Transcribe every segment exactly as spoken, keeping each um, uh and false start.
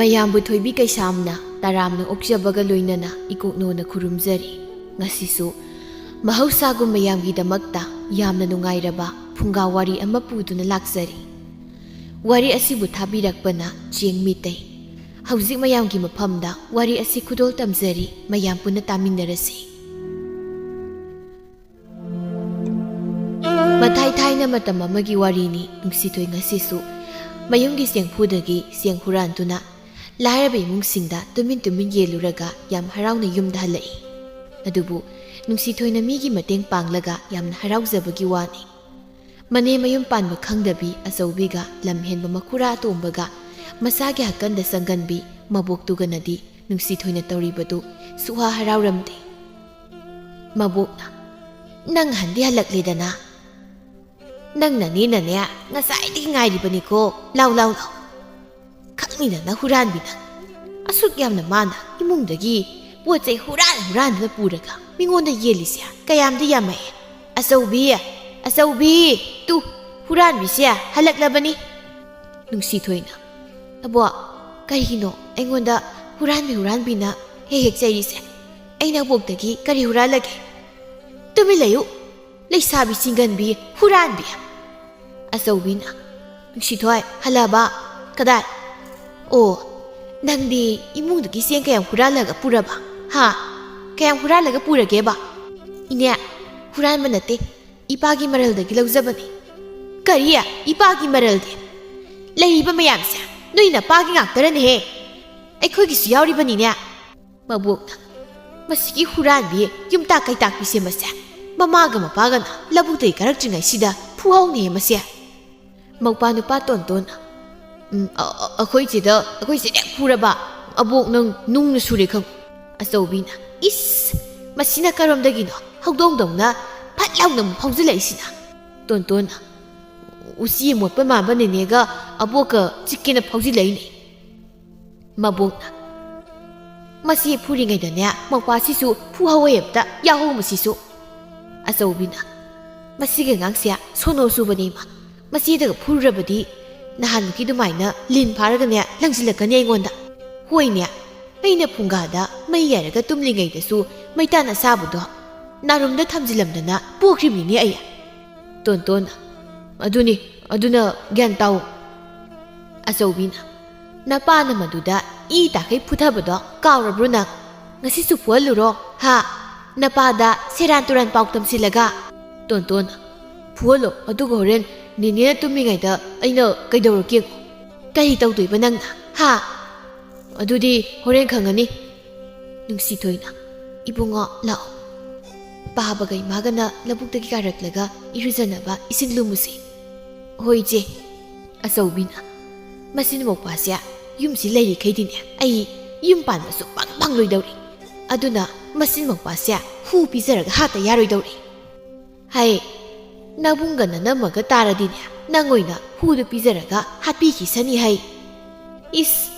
ꯃꯌꯥꯝꯕꯨ ꯊꯣꯏꯕꯤ ꯀꯩꯁꯥꯝꯅ ꯇꯔꯥꯝꯅ ꯑꯣꯛꯆꯕꯒ ꯂꯣꯏꯅꯅ ꯏꯀꯣꯛꯅꯣꯅ ꯈꯨꯔꯨꯝꯖꯔꯤ꯫ ꯉꯁꯤꯁꯨ ꯃꯍꯧꯁꯥꯒꯨꯝ ꯃꯌꯥꯝꯒꯤꯗꯃꯛꯇ ꯌꯥꯝꯅ ꯅꯨꯡꯉꯥꯏꯔꯕ ꯐꯨꯡꯒꯥ ꯋꯥꯔꯤ ꯑꯃ ꯄꯨꯗꯨꯅ ꯂꯥꯛꯆꯔꯤ꯫ ꯋꯥꯔꯤ ꯑꯁꯤꯕꯨ ꯊꯥꯕꯤꯔꯛꯄꯅ ꯆꯦꯡ ꯃꯤꯇꯩ꯫ ꯍꯧꯖꯤꯛ ꯃꯌꯥꯝꯒꯤ ꯃꯐꯝꯗ ꯋꯥꯔꯤ ꯑꯁꯤ ꯈꯨꯗꯣꯜ ꯇꯝꯖꯔꯤ, ꯃꯌꯥꯝ ꯄꯨꯟꯅ ꯇꯥꯃꯤꯟꯅꯔꯁꯤ꯫ ꯃꯊꯥꯏ ꯊꯥꯏꯅ ꯃꯇꯝ ꯑꯃꯒꯤ ꯋꯥꯔꯤꯅꯤ꯫ ꯅꯨꯡꯁꯤꯊꯣꯏ ꯉꯁꯤꯁꯨ ꯃꯌꯨꯝꯒꯤ ꯆꯦꯡꯐꯨꯗꯒꯤ ꯆꯦꯡ ꯍꯨꯔꯥꯟꯗꯨꯅ ꯂꯥꯏꯔꯕ ꯏꯃꯨꯡꯁꯤꯡꯗ ꯇꯨꯃꯤꯟ ꯇꯨꯃꯤꯟ ꯌꯦꯜꯂꯨꯔꯒ ꯌꯥꯝ ꯍꯔꯥꯎꯅ ꯌꯨꯝꯗ ꯍꯜꯂꯛꯏ꯫ ꯑꯗꯨꯕꯨ ꯅꯨꯡꯁꯤꯊꯣꯏꯅ ꯃꯤꯒꯤ ꯃꯇꯦꯡ ꯄꯥꯡꯂꯒ ꯌꯥꯝꯅ ꯍꯔꯥꯎꯖꯕꯒꯤ ꯋꯥꯅꯤ꯫ ꯃꯅꯦ ꯃꯌꯨꯝ ꯄꯥꯟꯕ ꯈꯪꯗꯕꯤ ꯑꯆꯧꯕꯤꯒ ꯂꯝ ꯍꯦꯟꯕ ꯃꯈꯨꯔꯥ ꯑꯇꯣꯝꯕꯒ ꯃꯆꯥꯒꯤ ꯍꯛꯀꯟꯗ ꯆꯪꯒꯟꯕꯤ ꯃꯕꯣꯛꯇꯨꯒꯅꯗꯤ ꯅꯨꯡꯁꯤꯊꯣꯏꯅ ꯇꯧꯔꯤꯕꯗꯨ ꯁꯨꯛꯍ ꯍꯔꯥꯎꯔꯝꯗꯦ꯫ ꯃꯕꯣꯛꯅ, "ꯅꯪ ꯍꯟꯗꯤ ꯍꯜꯂꯛꯂꯦꯗꯅ? ꯅꯪꯅꯅꯦꯅꯅꯦ ꯉꯁꯥꯏꯗꯒꯤ ꯉꯥꯏꯔꯤꯕꯅꯤꯀꯣ꯫ ꯂꯥꯎ, ꯂꯥꯎ, ꯂꯥꯎ꯫ ꯈꯪꯅꯤꯗꯅ ꯍꯨꯔꯥꯟꯕꯤ ꯅꯪ꯫ ꯑꯁꯨꯛ ꯌꯥꯝꯅ ꯃꯥꯅ ꯏꯃꯨꯡꯗꯒꯤ ꯄꯣꯠ ꯆꯩ ꯍꯨꯔꯥꯟ ꯍꯨꯔꯥꯟꯗꯨꯅ ꯄꯨꯔꯒ ꯃꯤꯉꯣꯟꯗ ꯌꯦꯜꯂꯤꯁꯦ ꯀꯌꯥꯝꯗꯤ ꯌꯥꯝꯃꯛꯑꯦ꯫ ꯑꯆꯧꯕꯤ, ꯑꯆꯧꯕꯤ, ꯇꯨ, ꯍꯨꯔꯥꯟꯕꯤꯁꯦ ꯍꯜꯂꯛꯂꯕꯅꯤ꯫" ꯅꯨꯡꯁꯤꯊꯣꯏꯅ, "ꯑꯕꯣꯛ, ꯀꯔꯤꯒꯤꯅꯣ ꯑꯩꯉꯣꯟꯗ ꯍꯨꯔꯥꯟꯕꯤ ꯍꯨꯔꯥꯟꯕꯤꯅ ꯍꯦꯛ ꯍꯦꯛ ꯆꯩꯔꯤꯁꯦ? ꯑꯩꯅ ꯑꯕꯣꯛꯇꯒꯤ ꯀꯔꯤ ꯍꯨꯔꯥꯜꯂꯒꯦ?" "ꯇꯨꯃꯤꯟ ꯂꯩꯌꯨ, ꯂꯩꯁꯥꯕꯤ ꯆꯤꯡꯒꯟꯕꯤ, ꯍꯨꯔꯥꯟꯕꯤ!" ꯑꯆꯧꯕꯤꯅ, "ꯅꯨꯡꯁꯤꯊꯣꯏ, ꯍꯜꯂꯛꯑꯕ? ꯀꯗꯥꯏ? ꯑꯣ, ꯅꯪꯗꯤ ꯏꯃꯨꯡꯗꯒꯤ ꯆꯦꯡ ꯀꯌꯥꯝ ꯍꯨꯔꯥꯜꯂꯒ ꯄꯨꯔꯕ? ꯍꯥ? ꯀꯌꯥꯝ ꯍꯨꯔꯥꯜꯂꯒ ꯄꯨꯔꯒꯦꯕ?" "ꯏꯅꯦ, ꯍꯨꯔꯥꯟꯕ ꯅꯠꯇꯦ, ꯏꯄꯥꯒꯤ ꯃꯔꯜꯗꯒꯤ ꯂꯧꯖꯕꯅꯤ꯫" "ꯀꯔꯤ? ꯏꯄꯥꯒꯤ ꯃꯔꯜꯗꯤ? ꯂꯩꯔꯤꯕ ꯃꯌꯥꯝꯁꯦ ꯅꯣꯏ ꯅꯄꯥꯒꯤ ꯉꯥꯛꯇꯔꯅꯦꯍꯦ꯫ ꯑꯩꯈꯣꯏꯒꯤꯁꯨ ꯌꯥꯎꯔꯤꯕꯅꯤꯅꯦ꯫" ꯃꯕꯣꯛꯅ, "ꯃꯁꯤꯒꯤ ꯍꯨꯔꯥꯟꯕꯤ ꯌꯨꯝꯇꯥꯛ ꯀꯩꯇꯥꯛꯄꯤꯁꯦ ꯃꯁꯦ꯫ ꯃꯃꯥꯒ ꯃꯄꯥꯒꯅ ꯂꯧꯕꯨꯛꯇꯒꯤ ꯀꯥꯔꯛꯇ꯭ꯔꯤꯉꯩꯁꯤꯗ ꯐꯨꯍꯧꯅꯦ ꯃꯁꯦ꯫" ꯃꯧꯄꯥ ꯅꯨꯄꯥ ꯇꯣꯟꯇꯣꯟꯅ, "ꯎꯝ, ꯑ-, ꯑ-, ꯑꯩꯈꯣꯏ ꯆꯦꯗ, ꯑꯩꯈꯣꯏ ꯆꯦꯗ ꯍꯦꯛ ꯐꯨꯔꯕ, ꯑꯕꯣꯛ ꯅꯪ ꯅꯨꯡꯅ ꯁꯨꯔꯦ ꯈꯪꯉꯨ꯫" ꯑꯆꯧꯕꯤꯅ, "ꯏꯁ, ꯃꯁꯤꯅ ꯀꯔꯣꯝꯗꯒꯤꯅꯣ ꯍꯧꯗꯣꯡꯗꯧꯅ ꯐꯠ ꯂꯥꯎꯅ ꯑꯃꯨꯛ ꯐꯥꯎꯖꯤꯜꯂꯛꯏꯁꯤꯅ?" ꯇꯣꯟꯇꯣꯟꯅ, "ꯎꯆꯤ ꯃꯣꯠꯄ ꯃꯥꯟꯕ ꯅꯦꯅꯦꯒ ꯑꯕꯣꯛꯀ ꯆꯤꯛꯀꯦꯅ ꯐꯥꯎꯖꯤꯜꯂꯛꯏꯅꯦ꯫" ꯃꯕꯣꯛꯅ, "ꯃꯁꯤ ꯐꯨꯔꯤꯉꯩꯗꯅꯦ ꯃꯧꯄꯥꯁꯤꯁꯨ ꯐꯨꯍꯧꯋꯦ, ꯑꯝꯇ ꯌꯥꯍꯧ ꯃꯁꯤꯁꯨ꯫" ꯑꯆꯧꯕꯤꯅ, "ꯃꯁꯤꯒꯤ ꯑꯉꯥꯡꯁꯦ ꯁꯣꯅꯣ ꯆꯨꯕꯅꯦ ꯏꯃꯥ꯫ ꯃꯆꯦꯗꯒ ꯐꯨꯔꯨꯔꯕꯗꯤ ꯅꯍꯥꯟꯃꯨꯛꯀꯤ ꯑꯗꯨꯃꯥꯏꯅ ꯂꯤꯟ ꯐꯥꯔꯒꯅꯦ ꯂꯪꯁꯤꯜꯂꯛꯀꯅꯤ ꯑꯩꯉꯣꯟꯗ꯫ ꯍꯣꯏꯅꯦ, ꯑꯩꯅ ꯐꯨꯡꯒꯥꯗ ꯃꯩ ꯌꯥꯏꯔꯒ ꯇꯨꯝꯂꯤꯉꯩꯗꯁꯨ ꯃꯩꯇꯥꯟ ꯑꯁꯥꯕꯗꯣ ꯅꯥꯔꯨꯝꯗ ꯊꯝꯖꯤꯜꯂꯝꯗꯅ ꯄꯣꯈ꯭ꯔꯤꯕꯅꯤꯅꯦ ꯑꯩ꯫ ꯇꯣꯟꯇꯣꯟ, ꯑꯗꯨꯅꯤ, ꯑꯗꯨꯅ ꯒ꯭ꯌꯥꯟ ꯇꯥꯎ꯫ ꯑꯆꯧꯕꯤꯅ, ꯅꯄꯥꯅ ꯃꯗꯨꯗ ꯏ ꯇꯥꯈꯩ ꯐꯨꯊꯕꯗꯣ ꯀꯥꯎꯔꯕ꯭ꯔꯣ ꯅꯪ? ꯉꯁꯤꯁꯨ ꯐꯨꯍꯜꯂꯨꯔꯣ, ꯍꯥ? ꯅꯄꯥꯗ ꯁꯦꯔꯥꯟ ꯇꯨꯔꯥꯟ ꯄꯥꯎ ꯇꯝꯁꯤꯜꯂꯒ꯫ ꯇꯣꯟꯇꯣꯟ, ꯐꯨꯍꯜꯂꯣ, ꯑꯗꯨꯒ ꯍꯣꯔꯦꯟ ꯅꯦꯅꯦꯅ ꯇꯨꯝꯃꯤꯉꯩꯗ ꯑꯩꯅ ꯀꯩꯗꯧꯔꯛꯀꯦ? ꯀꯔꯤ ꯇꯧꯗꯣꯏꯕ ꯅꯪꯅ, ꯍꯥ? ꯑꯗꯨꯗꯤ ꯍꯣꯔꯦꯟ ꯈꯪꯉꯅꯤ꯫ ꯅꯨꯡꯁꯤꯊꯣꯏꯅ, ꯏꯕꯨꯡꯉꯣ, ꯂꯥꯛꯑꯣ꯫ ꯄꯥꯕꯒ ꯏꯃꯥꯒꯅ ꯂꯧꯕꯨꯛꯇꯒꯤ ꯀꯥꯔꯛꯂꯒ ꯏꯔꯨꯖꯅꯕ ꯏꯁꯤꯡ ꯂꯨꯝꯃꯨꯁꯤ꯫ ꯍꯣꯏ, ꯏꯆꯦ꯫ ꯑꯆꯧꯕꯤꯅ, ꯃꯁꯤ ꯃꯧꯄꯥꯁꯦ ꯌꯨꯝꯁꯤ ꯂꯩꯔꯤꯈꯩꯗꯤꯅꯦ, ꯑꯩ ꯌꯨꯝ ꯄꯥꯟꯕꯁꯨ ꯄꯪ ꯐꯪꯂꯣꯏꯗꯧꯔꯤ꯫ ꯑꯗꯨꯅ ꯃꯁꯤ ꯃꯧꯄꯥꯁꯦ ꯍꯨ ꯄꯤꯖꯔꯒ ꯍꯥꯠꯇ ꯌꯥꯔꯣꯏꯗꯧꯔꯤ꯫ ꯍꯥꯏ, ꯅꯕꯨꯡꯒ ꯅꯅꯝꯃꯒ ꯇꯥꯔꯗꯤꯅꯦ, ꯅꯪ ꯑꯣꯏꯅ ꯍꯨꯗꯨ ꯄꯤꯖꯔꯒ ꯍꯥꯠꯄꯤꯈꯤꯁꯅꯤ ꯍꯥꯏ꯫ ꯏꯁ,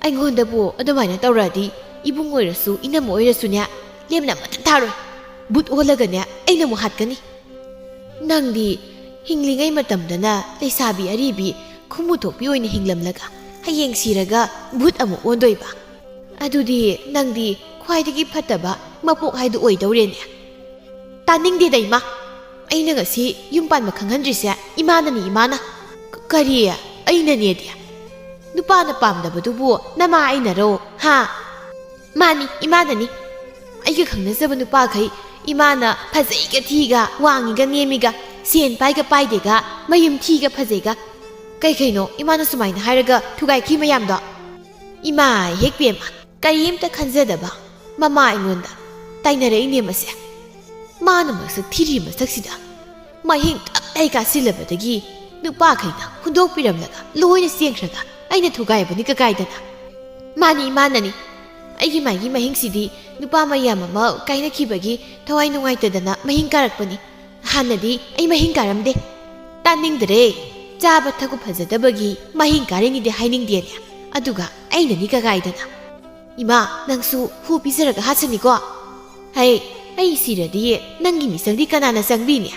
ꯑꯩꯉꯣꯟꯗꯕꯨ ꯑꯗꯨꯃꯥꯏꯅ ꯇꯧꯔꯛꯑꯗꯤ ꯏꯕꯨꯡ ꯑꯣꯏꯔꯁꯨ ꯏꯅꯝꯃ ꯑꯣꯏꯔꯁꯨꯅꯦ, ꯂꯦꯝꯅ ꯑꯃꯠꯇ ꯊꯥꯔꯣꯏ꯫ ꯕꯨꯠ ꯑꯣꯜꯂꯒꯅꯦ, ꯑꯩꯅ ꯑꯃꯨꯛ ꯍꯥꯠꯀꯅꯤ꯫ ꯅꯪꯗꯤ ꯍꯤꯡꯂꯤꯉꯩ ꯃꯇꯝꯗꯅ ꯂꯩꯁꯥꯕꯤ ꯑꯔꯤꯕꯤ ꯈꯨꯃꯨ ꯊꯣꯛꯄꯤ ꯑꯣꯏꯅ ꯍꯤꯡꯂꯝꯂꯒ ꯍꯌꯦꯡ ꯁꯤꯔꯒ ꯚꯨꯠ ꯑꯃꯨꯛ ꯑꯣꯟꯗꯣꯏꯕ꯫ ꯑꯗꯨꯗꯤ ꯅꯪꯗꯤ ꯈ꯭ꯋꯥꯏꯗꯒꯤ ꯐꯠꯇꯕ ꯃꯄꯣꯛ ꯍꯥꯏꯗꯨ ꯑꯣꯏꯗꯧꯔꯦꯅꯦ꯫ ꯇꯥꯅꯤꯡꯗꯦꯗ ꯏꯃꯥ꯫ ꯑꯩꯅ ꯉꯁꯤ ꯌꯨꯝ ꯄꯥꯟꯕ ꯈꯪꯍꯟꯗ꯭ꯔꯤꯁꯦ ꯏꯃꯥꯅꯅꯤ, ꯏꯃꯥꯅ꯫ ꯀ-, ꯀꯔꯤ? ꯑꯩꯅꯅꯦꯗꯤ? ꯅꯨꯄꯥꯅ ꯄꯥꯝꯗꯕꯗꯨꯕꯨ ꯅꯃꯥ ꯑꯩꯅꯔꯣ? ꯍꯥ? ꯃꯥꯅꯤ, ꯏꯃꯥꯅꯅꯤ꯫ ꯑꯩꯒ ꯈꯪꯅꯖꯕ ꯅꯨꯄꯥꯈꯩ ꯏꯃꯥꯅ ꯐꯖꯩꯒ ꯊꯤꯒ, ꯋꯥꯡꯉꯤꯒ ꯅꯦꯝꯃꯤꯒ, ꯁꯦꯟ ꯄꯥꯏꯒ ꯄꯥꯏꯗꯦꯒ, ꯃꯌꯨꯝ ꯊꯤꯒ ꯐꯖꯩꯒ꯫ ꯀꯩ ꯀꯩꯅꯣ ꯏꯃꯥꯅ ꯁꯨꯃꯥꯏꯅ ꯍꯥꯏꯔꯒ ꯊꯨꯒꯥꯏꯈꯤ ꯃꯌꯥꯝꯗꯣ? ꯏꯃꯥ ꯍꯦꯛ ꯄꯦꯝꯃ, ꯀꯔꯤꯝꯇ ꯈꯟꯖꯗꯕ ꯃꯃꯥ ꯑꯩꯉꯣꯟꯗ ꯇꯥꯏꯅꯔꯛꯏꯅꯦ ꯃꯁꯦ꯫ ꯃꯥꯅ ꯃꯁꯛ ꯊꯤꯔꯤ ꯃꯁꯛꯁꯤꯗ ꯃꯍꯤꯡ ꯇꯞ ꯇꯥꯏ ꯀꯥꯁꯤꯜꯂꯕꯗꯒꯤ ꯅꯨꯄꯥꯈꯩꯅ ꯍꯨꯟꯗꯣꯛꯄꯤꯔꯝꯂꯒ ꯂꯣꯏꯅ ꯆꯦꯟꯈ꯭ꯔꯒ ꯑꯩꯅ ꯊꯨꯒꯥꯏꯕꯅꯤ ꯀꯀꯥꯏꯗꯅ꯫ ꯃꯥꯅꯤ, ꯏꯃꯥꯅꯅꯤ꯫ ꯑꯩꯒꯤ ꯃꯥꯏꯒꯤ ꯃꯍꯤꯡꯁꯤꯗꯤ ꯅꯨꯄꯥ ꯃꯌꯥꯝ ꯑꯃ ꯀꯥꯏꯅꯈꯤꯕꯒꯤ ꯊꯋꯥꯏ ꯅꯨꯡꯉꯥꯏꯇꯗꯅ ꯃꯍꯤꯡ ꯀꯥꯔꯛꯄꯅꯤ꯫ ꯍꯥꯟꯅꯗꯤ ꯑꯩ ꯃꯍꯤꯡ ꯀꯥꯔꯝꯗꯦ꯫ ꯇꯥꯅꯤꯡꯗ꯭ꯔꯦ꯫ ꯆꯥꯕ ꯊꯛꯄ ꯐꯖꯗꯕꯒꯤ ꯃꯍꯤꯡ ꯀꯥꯔꯤꯅꯤꯗꯤ ꯍꯥꯏꯅꯤꯡꯗꯦꯅꯦ꯫ ꯑꯗꯨꯒ ꯑꯩꯅꯅꯤ ꯀꯀꯥꯏꯗꯅ꯫ ꯏꯃꯥ, ꯅꯪꯁꯨ ꯍꯨ ꯄꯤꯖꯔꯒ ꯍꯥꯠꯁꯅꯤꯀꯣ? ꯍꯩ, ꯑꯩ ꯁꯤꯔꯗꯤ ꯅꯪꯒꯤ ꯃꯤꯆꯪꯗꯤ ꯀꯅꯥꯅ ꯆꯪꯕꯤꯅꯤ?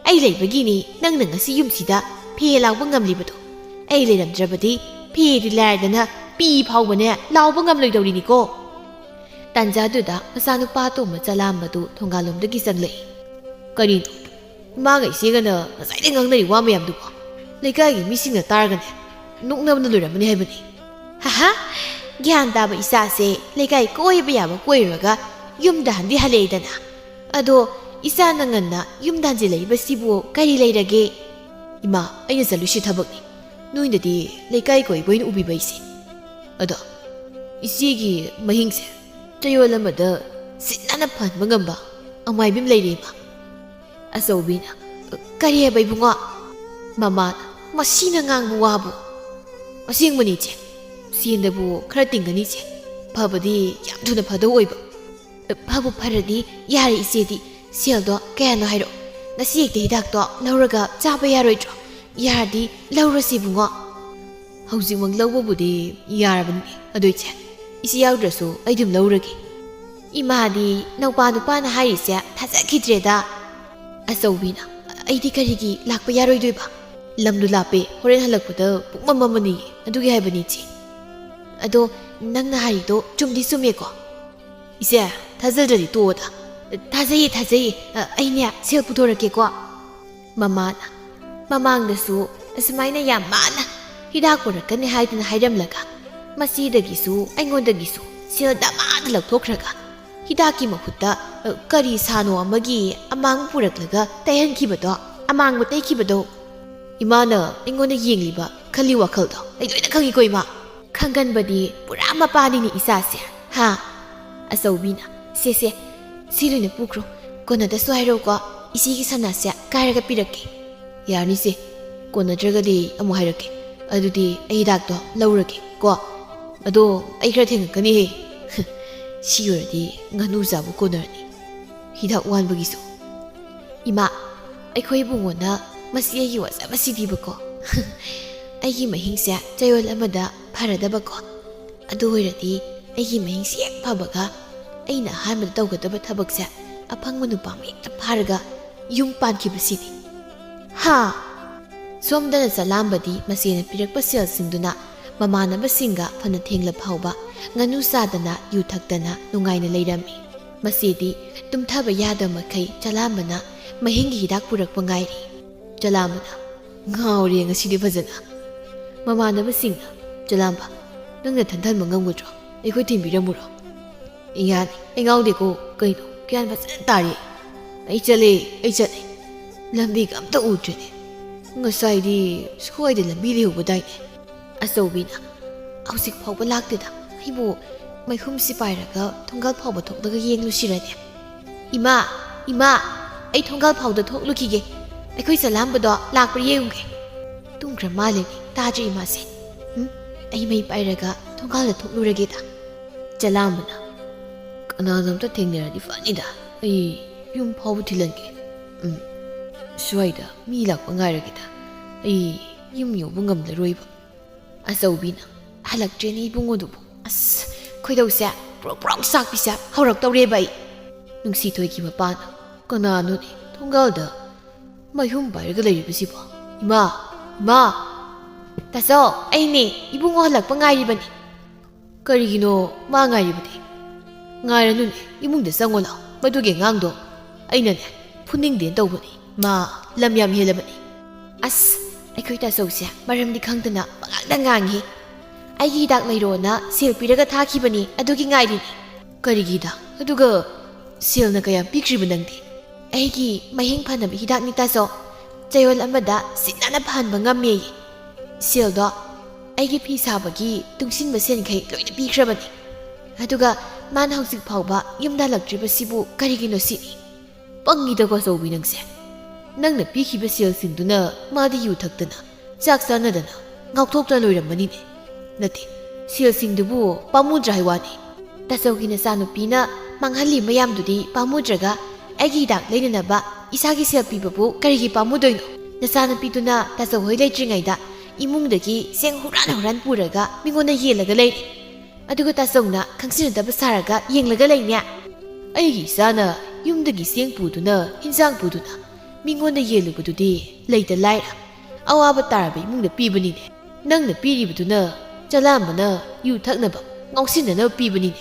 ꯑꯩ ꯂꯩꯕꯒꯤꯅꯤ ꯅꯪꯅ ꯉꯁꯤ ꯌꯨꯝꯁꯤꯗ ꯐꯦ ꯂꯥꯎꯕ ꯉꯝꯂꯤꯕꯗꯣ꯫ ꯑꯩ ꯂꯩꯔꯝꯗ꯭ꯔꯕꯗꯤ ꯐꯤꯗꯤ ꯂꯥꯏꯔꯗꯅ ꯄꯤ ꯐꯥꯎꯕꯅꯦ ꯂꯥꯎꯕ ꯉꯝꯂꯣꯏꯗꯧꯔꯤꯅꯤꯀꯣ꯫ ꯇꯥꯟꯖꯥꯗꯨꯗ ꯃꯆꯥꯅꯨꯄꯥ ꯑꯇꯣꯝꯕ ꯆꯂꯥꯝꯕꯗꯨ ꯊꯣꯡꯒꯥꯜꯂꯣꯝꯗꯒꯤ ꯆꯪꯂꯛꯏ꯫ "ꯀꯔꯤꯅꯣ? ꯏꯃꯥꯒ ꯏꯆꯦꯒꯅ ꯉꯁꯥꯏꯗꯩ ꯉꯥꯡꯅꯔꯤ ꯋꯥ ꯃꯌꯥꯝꯗꯨꯕꯣ? ꯂꯩꯀꯥꯏꯒꯤ ꯃꯤꯁꯤꯡꯅ ꯇꯥꯔꯒꯅꯦ ꯅꯣꯛꯅꯕꯅ ꯂꯣꯏꯔꯝꯃꯅꯤ ꯍꯥꯏꯕꯅꯤ꯫" "ꯍꯥꯍꯥ, ꯒ꯭ꯌꯥꯟ ꯇꯥꯕ ꯏꯆꯥꯁꯦ ꯂꯩꯀꯥꯏ ꯀꯣꯏꯕ ꯌꯥꯕ ꯀꯣꯏꯔꯨꯔꯒ ꯌꯨꯝꯗ ꯍꯟꯗꯤ ꯍꯜꯂꯛꯑꯦꯗꯅ꯫ ꯑꯗꯣ ꯏꯆꯥꯅ ꯉꯟꯅ ꯌꯨꯝꯗ ꯍꯟꯖꯤꯜꯂꯛꯏꯕꯁꯤꯕꯨ ꯀꯔꯤ ꯂꯩꯔꯒꯦ?" "ꯏꯃꯥ, ꯑꯩꯅ ꯆꯠꯂꯨꯁꯤ ꯊꯕꯛꯅꯤ꯫ ꯅꯣꯏꯅꯗꯤ ꯂꯩꯀꯥꯏ ꯀꯣꯏꯕ ꯑꯣꯏꯅ ꯎꯕꯤꯕ ꯑꯩꯁꯦ꯫ ꯑꯗꯣ ꯏꯆꯦꯒꯤ ꯃꯍꯤꯡꯁꯦ ꯆꯌꯣꯜ ꯑꯃꯗ ꯁꯤꯠ ꯅꯥꯟꯅ ꯐꯍꯟꯕ ꯉꯝꯕ ꯑꯃꯥꯏꯕꯤ ꯑꯃ ꯂꯩꯔꯦ, ꯏꯃꯥ꯫" ꯑꯆꯧꯕꯤꯅ, "ꯀꯔꯤ ꯍꯥꯏꯕ ꯏꯕꯨꯡꯉꯣ?" ꯃꯃꯥꯅ, "ꯃꯁꯤꯅ ꯉꯥꯡꯕ ꯋꯥꯕꯨ!" "ꯑꯁꯦꯡꯕꯅꯤ ꯏꯆꯦ, ꯁꯦꯟꯗꯕꯨ ꯈꯔ ꯇꯤꯡꯒꯅꯤ ꯏꯆꯦ, ꯐꯕꯗꯤ ꯌꯥꯝ ꯊꯨꯅ ꯐꯗꯧ ꯑꯣꯏꯕ꯫" "ꯐꯕꯨ ꯐꯔꯗꯤ ꯌꯥꯔꯦ ꯏꯆꯦꯗꯤ, ꯁꯦꯜꯗꯣ ꯀꯌꯥꯅꯣ ꯍꯥꯏꯔꯛꯑꯣ, ꯉꯁꯤ ꯍꯦꯛꯇ ꯍꯤꯗꯥꯛꯇꯣ ꯂꯧꯔꯒ ꯆꯥꯕ ꯌꯥꯔꯣꯏꯗ꯭ꯔꯣ? ꯌꯥꯔꯗꯤ ꯂꯧꯔꯁꯤ ꯏꯕꯨꯡꯉꯣ꯫" "ꯍꯧꯖꯤꯛꯃꯛ ꯂꯧꯕꯕꯨꯗꯤ ꯌꯥꯔꯕꯅꯤ, ꯑꯗꯨ ꯏꯆꯦ, ꯏꯆꯦ ꯌꯥꯎꯗ꯭ꯔꯁꯨ ꯑꯩ ꯑꯗꯨꯝ ꯂꯧꯔꯒꯦ꯫" ꯏꯃꯥꯗꯤ ꯅꯧꯄꯥ ꯅꯨꯄꯥꯅ ꯍꯥꯏꯔꯤꯁꯦ ꯊꯥꯖꯈꯤꯗ꯭ꯔꯦꯗ꯫ ꯑꯆꯧꯕꯤꯅ, "ꯑꯩꯗꯤ ꯀꯔꯤꯒꯤ ꯂꯥꯛꯄ ꯌꯥꯔꯣꯏꯗꯣꯏꯕ? ꯂꯝꯗꯨ ꯂꯥꯞꯄꯦ, ꯍꯣꯔꯦꯟ ꯍꯜꯂꯛꯄꯗ ꯄꯨꯡꯃꯝ ꯃꯝꯃꯅꯤ, ꯑꯗꯨꯒꯤ ꯍꯥꯏꯕꯅꯤ ꯏꯆꯦ꯫ ꯑꯗꯣ ꯅꯪꯅ ꯍꯥꯏꯔꯤꯗꯣ ꯆꯨꯝꯗꯤ ꯆꯨꯝꯃꯦꯀꯣ?" "ꯏꯆꯦ, ꯊꯥꯖꯗ꯭ꯔꯗꯤ ꯇꯣꯛꯑꯣꯗ꯫" "ꯊꯥꯖꯩꯌꯦ, ꯊꯥꯖꯩꯌꯦ꯫ ꯑ, ꯑꯩꯅꯦ ꯁꯦꯜ ꯄꯨꯊꯣꯔꯛꯀꯦꯀꯣ꯫" ꯃꯃꯥꯅ ꯃꯃꯥꯡꯗꯁꯨ ꯑꯁꯨꯃꯥꯏꯅ ꯌꯥꯝ ꯃꯥꯅ ꯍꯤꯗꯥꯛ ꯄꯨꯔꯛꯀꯅꯤ ꯍꯥꯏꯗꯅ ꯍꯥꯏꯔꯝꯂꯒ, ꯃꯆꯦꯗꯒꯤꯁꯨ ꯑꯩꯉꯣꯟꯗꯒꯤꯁꯨ ꯁꯦꯜ ꯗꯃꯥꯗ ꯂꯧꯊꯣꯛꯈ꯭ꯔꯒ, ꯍꯤꯗꯥꯛꯀꯤ ꯃꯍꯨꯠꯇ, ꯑ, ꯀꯔꯤ ꯁꯥꯅꯣ ꯑꯃꯒꯤ ꯑꯃꯥꯡꯕ ꯄꯨꯔꯛꯂꯒ ꯇꯩꯍꯟꯈꯤꯕꯗꯣ, ꯑꯃꯥꯡꯕ ꯇꯩꯈꯤꯕꯗꯣ꯫ ꯏꯃꯥꯅ ꯑꯩꯉꯣꯟꯗ ꯌꯦꯡꯂꯤꯕ, ꯈꯜꯂꯤ ꯋꯥꯈꯜꯗꯣ ꯑꯩ ꯂꯣꯏꯅ ꯈꯪꯉꯤꯀꯣ, ꯏꯃꯥ꯫ ꯈꯪꯒꯟꯕꯗꯤ ꯄꯨꯔꯥ ꯃꯄꯥꯅꯤꯅꯦ ꯏꯆꯥꯁꯦ, ꯍꯥ?" ꯑꯆꯧꯕꯤꯅ, "ꯁꯦ, ꯁꯦ, ꯁꯤ ꯂꯣꯏꯅ ꯄꯨꯈ꯭ꯔꯣ꯫ ꯀꯣꯟꯅꯗꯁꯨ ꯍꯥꯏꯔꯛꯎꯀꯣ, ꯏꯆꯦꯒꯤ ꯁꯅꯥꯁꯦ ꯀꯥꯏꯔꯒ ꯄꯤꯔꯛꯀꯦ꯫" "ꯌꯥꯔꯅꯤꯁꯦ, ꯀꯣꯟꯅꯗ꯭ꯔꯒꯗꯤ ꯑꯃꯨꯛ ꯍꯥꯏꯔꯛꯀꯦ꯫ ꯑꯗꯨꯗꯤ ꯑꯩ ꯍꯤꯗꯥꯛꯇꯣ ꯂꯧꯔꯒꯦ ꯀꯣ꯫ ꯑꯗꯣ ꯑꯩ ꯈꯔ ꯊꯦꯡꯉꯛꯀꯅꯤꯍꯦ꯫" "ꯁꯤ ꯑꯣꯏꯔꯗꯤ ꯉꯥꯅꯨ ꯆꯥꯕ ꯀꯣꯟꯅꯔꯅꯤ, ꯍꯤꯗꯥꯛ ꯋꯥꯟꯕꯒꯤꯁꯨ꯫" "ꯏꯃꯥ, ꯑꯩꯈꯣꯏ ꯏꯕꯨꯡꯉꯣꯅ ꯃꯁꯤ ꯑꯩꯒꯤ ꯋꯥꯖꯕꯁꯤꯗꯤꯕꯀꯣ꯫ ꯑꯩꯒꯤ ꯃꯍꯤꯡꯁꯦ ꯆꯌꯣꯜ ꯑꯃꯗ ꯐꯔꯗꯕꯀꯣ꯫ ꯑꯗꯨ ꯑꯣꯏꯔꯗꯤ ꯑꯩꯒꯤ ꯃꯍꯤꯡꯁꯦ ꯍꯦꯛ ꯐꯕꯒ ꯑꯩꯅ ꯑꯍꯥꯟꯕꯗ ꯇꯧꯒꯗꯕ ꯊꯕꯛꯁꯦ ꯑꯐꯪꯕ ꯅꯨꯄꯥ ꯑꯃ ꯍꯦꯛꯇ ꯐꯥꯔꯒ ꯌꯨꯝ ꯄꯥꯟꯈꯤꯕꯁꯤꯅꯤ꯫" "ꯍꯥ?" ꯁꯣꯝꯗꯅ ꯆꯂꯥꯝꯕꯗꯤ ꯃꯆꯦꯅ ꯄꯤꯔꯛꯄ ꯁꯦꯜꯁꯤꯡꯗꯨꯅ ꯃꯃꯥꯟꯅꯕꯁꯤꯡꯒ ꯐꯅ ꯊꯦꯡꯂ ꯐꯥꯎꯕ ꯉꯥꯅꯨ ꯆꯥꯗꯅ ꯌꯨ ꯊꯛꯇꯅ ꯅꯨꯡꯉꯥꯏꯅ ꯂꯩꯔꯝꯃꯤ꯫ ꯃꯆꯦꯗꯤ ꯇꯨꯝꯊꯕ ꯌꯥꯗꯕ ꯃꯈꯩ ꯆꯂꯥꯝꯕꯅ ꯃꯍꯤꯡꯒꯤ ꯍꯤꯗꯥꯛ ꯄꯨꯔꯛꯄ ꯉꯥꯏꯔꯤ꯫ ꯆꯂꯥꯝꯕꯅ, "ꯉꯥꯎꯔꯦ ꯉꯁꯤꯗꯤ ꯐꯖꯅ"꯫ ꯃꯃꯥꯟꯅꯕꯁꯤꯡꯅ, "ꯆꯂꯥꯝꯕ, ꯅꯪꯅ ꯊꯟꯊꯟꯕ ꯉꯝꯒꯗ꯭ꯔꯣ? ꯑꯩꯈꯣꯏ ꯊꯤꯟꯕꯤꯔꯝꯃꯨꯔꯣ?" "ꯏꯌꯥꯅꯤ, ꯑꯩ ꯉꯥꯎꯗꯦꯀꯣ꯫ ꯀꯩꯅꯣ, ꯒ꯭ꯌꯥꯟ ꯐꯖꯅ ꯇꯥꯔꯤ꯫ ꯑꯩ ꯆꯠꯂꯦ, ꯑꯩ ꯆꯠꯂꯦ꯫ ꯂꯝꯕꯤꯒ ꯑꯝꯇ ꯎꯗ꯭ꯔꯦꯅꯦ꯫ ꯉꯁꯥꯏꯗꯤ ꯁ꯭ꯋꯥꯏꯗ ꯂꯝꯕꯤ ꯂꯩꯍꯧꯕꯗꯥꯏꯅꯦ?" ꯑꯆꯧꯕꯤꯅ, "ꯍꯧꯖꯤꯛ ꯐꯥꯎꯕ ꯂꯥꯛꯇꯦꯗ꯫ ꯑꯩꯕꯨ ꯃꯩꯍꯨꯝꯁꯤ ꯄꯥꯏꯔꯒ ꯊꯣꯡꯒꯥꯜ ꯐꯥꯎꯕ ꯊꯣꯛꯂꯒ ꯌꯦꯡꯂꯨꯁꯤꯔꯅꯦ?" "ꯏꯃꯥ, ꯏꯃꯥ, ꯑꯩ ꯊꯣꯡꯒꯥꯜ ꯐꯥꯎꯗ ꯊꯣꯛꯂꯨꯈꯤꯒꯦ꯫ ꯑꯩꯈꯣꯏ ꯆꯂꯥꯝꯕꯗꯣ ꯂꯥꯛꯄ꯭ꯔꯥ ꯌꯦꯡꯉꯨꯒꯦ꯫ ꯇꯨꯝꯈ꯭ꯔ ꯃꯥꯜꯂꯦꯅꯦ, ꯇꯥꯗ꯭ꯔꯦ ꯏꯃꯥꯁꯦ꯫ ꯎꯝ, ꯑꯩ ꯃꯩ ꯄꯥꯏꯔꯒ ꯊꯣꯡꯒꯥꯜꯗ ꯊꯣꯛꯂꯨꯔꯒꯦꯗ"꯫ ꯆꯂꯥꯝꯕꯅ, "ꯀꯅꯥꯅꯣꯝꯇ ꯊꯦꯡꯅꯔꯗꯤ ꯐꯅꯤꯗ꯫ ꯑꯩ ꯌꯨꯝ ꯐꯥꯎꯕ ꯊꯤꯜꯍꯟꯒꯦ꯫ ꯎꯝ, ꯁ꯭ꯋꯥꯏꯗ ꯃꯤ ꯂꯥꯛꯄ ꯉꯥꯏꯔꯒꯦꯗ꯫ ꯑꯩ ꯌꯨꯝ ꯌꯧꯕ ꯉꯝꯂꯔꯣꯏꯕ"꯫ ꯑꯆꯧꯕꯤꯅ, "ꯍꯜꯂꯛꯇ꯭ꯔꯦꯅꯦ ꯏꯕꯨꯡꯉꯣꯗꯨꯕꯨ꯫ ꯑꯁ, ꯈꯣꯏꯗꯧꯁꯦ ꯄ꯭ꯔꯣꯛ ꯄ꯭ꯔꯣꯛ ꯆꯥꯛꯄꯤꯁꯦ ꯍꯧꯔꯛꯇꯧꯔꯦꯕ ꯑꯩ"꯫ ꯅꯨꯡꯁꯤꯊꯣꯏꯒꯤ ꯃꯄꯥꯅ, "ꯀꯅꯥꯅꯣꯅꯦ ꯊꯣꯡꯒꯥꯜꯗ ꯃꯩꯍꯨꯝ ꯄꯥꯏꯔꯒ ꯂꯩꯔꯤꯕꯁꯤꯕꯣ? ꯏꯃꯥ, ꯏꯃꯥ!" "ꯇꯥꯆꯧ, ꯑꯩꯅꯦ, ꯏꯕꯨꯡꯉꯣ ꯍꯜꯂꯛꯄ ꯉꯥꯏꯔꯤꯕꯅꯤ"꯫ "ꯀꯔꯤꯒꯤꯅꯣ ꯃꯥ ꯉꯥꯏꯔꯤꯕꯗꯤ? ꯉꯥꯏꯔꯅꯨꯅꯦ, ꯏꯃꯨꯡꯗ ꯆꯪꯉꯣ ꯂꯥꯎ꯫ ꯃꯗꯨꯒꯤ ꯑꯉꯥꯡꯗꯣ ꯑꯩꯅꯅꯦ, ꯐꯨꯅꯤꯡꯗꯦꯅ ꯇꯧꯕꯅꯤ꯫ ꯃꯥ ꯂꯝ ꯌꯥꯝ ꯍꯦꯜꯂꯕꯅꯤ"꯫ "ꯑꯁ, ꯑꯩꯈꯣꯏ ꯇꯥꯆꯧꯁꯦ ꯃꯔꯝꯗꯤ ꯈꯪꯗꯅ ꯄꯉꯥꯡꯗ ꯉꯥꯡꯉꯤ꯫ ꯑꯩꯒꯤ ꯍꯤꯗꯥꯛ ꯂꯩꯔꯣꯅ ꯁꯦꯜ ꯄꯤꯔꯒ ꯊꯥꯈꯤꯕꯅꯤ, ꯑꯗꯨꯒꯤ ꯉꯥꯏꯔꯤꯅꯤ"꯫ "ꯀꯔꯤꯒꯤ ꯍꯤꯗꯥꯛ? ꯑꯗꯨꯒ ꯁꯦꯜꯅ ꯀꯌꯥꯝ ꯄꯤꯈ꯭ꯔꯤꯕ ꯅꯪꯗꯤ?" "ꯑꯩꯒꯤ ꯃꯍꯤꯡ ꯐꯅꯕ ꯍꯤꯗꯥꯛꯅꯤ ꯇꯥꯆꯧ꯫ ꯆꯌꯣꯜ ꯑꯃꯗ ꯁꯤꯠ ꯅꯥꯟꯅ ꯐꯍꯟꯕ ꯉꯝꯃꯦꯌꯦ꯫ ꯁꯦꯜꯗꯣ ꯑꯩꯒꯤ ꯐꯤ ꯁꯥꯕꯒꯤ ꯇꯨꯡꯁꯤꯟꯕ ꯁꯦꯟꯈꯩ ꯂꯣꯏꯅ ꯄꯤꯈ꯭ꯔꯕꯅꯤ꯫ ꯑꯗꯨꯒ ꯃꯥꯅ ꯍꯧꯖꯤꯛ ꯐꯥꯎꯕ ꯌꯨꯝꯗ ꯍꯜꯂꯛꯇ꯭ꯔꯤꯕꯁꯤꯕꯨ ꯀꯔꯤꯒꯤꯅꯣ ꯁꯤꯅꯤ"꯫ "ꯄꯪꯉꯤꯗꯀꯣ ꯑꯆꯧꯕꯤ ꯅꯪꯁꯦ꯫ ꯅꯪꯅ ꯄꯤꯈꯤꯕ ꯁꯦꯜꯁꯤꯡꯗꯨꯅ ꯃꯥꯗꯤ ꯌꯨ ꯊꯛꯇꯅ, ꯆꯥꯛ ꯆꯥꯅꯗꯅ, ꯉꯥꯎꯊꯣꯛꯇꯅ ꯂꯣꯏꯔꯝꯃꯅꯤꯅꯦ꯫ ꯅꯠꯇꯦ, ꯁꯦꯜꯁꯤꯡꯗꯨꯕꯨ ꯄꯥꯝꯃꯨꯗ꯭ꯔꯥ ꯍꯥꯏ ꯋꯥꯅꯤ꯫ ꯇꯥꯆꯧꯒꯤ ꯅꯆꯥꯅꯨꯄꯤꯅ ꯃꯥꯡꯍꯜꯂꯤ ꯃꯌꯥꯝꯗꯨꯗꯤ ꯄꯥꯝꯃꯨꯗ꯭ꯔꯒ ꯑꯩꯒꯤ ꯍꯤꯗꯥꯛ ꯂꯩꯅꯅꯕ ꯏꯁꯥꯒꯤ ꯁꯦꯜ ꯄꯤꯕꯕꯨ ꯀꯔꯤꯒꯤ ꯄꯥꯝꯃꯨꯗꯣꯏꯅꯣ? ꯅꯆꯥꯅꯨꯄꯤꯗꯨꯅ ꯇꯥꯆꯧ ꯍꯣꯏ ꯂꯩꯇ꯭ꯔꯤꯉꯩꯗ ꯏꯃꯨꯡꯗꯒꯤ ꯆꯦꯡ ꯍꯨꯔꯥꯟ ꯍꯨꯔꯥꯟ ꯄꯨꯔꯒ ꯃꯤꯉꯣꯟꯗ ꯌꯦꯜꯂꯒ ꯂꯩꯔꯦ꯫ ꯑꯗꯨꯒ ꯇꯥꯆꯧꯅ ꯈꯪꯖꯤꯟꯅꯗꯕ ꯁꯥꯔꯒ ꯌꯦꯡꯂꯒ ꯂꯩꯅꯦ꯫ ꯑꯩꯒꯤ ꯏꯆꯥꯅ ꯌꯨꯝꯗꯒꯤ ꯆꯦꯡ ꯄꯨꯗꯨꯅ, ꯏꯟꯁꯥꯡ ꯄꯨꯗꯨꯅ ꯃꯤꯉꯣꯟꯗ ꯌꯦꯜꯂꯨꯕꯗꯨꯗꯤ ꯂꯩꯇ ꯂꯥꯏꯔ꯫ ꯑꯋꯥꯕ ꯇꯥꯔꯕ ꯏꯃꯨꯡꯗ ꯄꯤꯕꯅꯤꯅꯦ꯫ ꯅꯪꯅ ꯄꯤꯔꯤꯕꯗꯨꯅ ꯆꯂꯥꯝꯕꯅ ꯌꯨ ꯊꯛꯅꯕ, ꯉꯥꯎꯁꯤꯟꯅꯅꯕ ꯄꯤꯕꯅꯤꯅꯦ꯫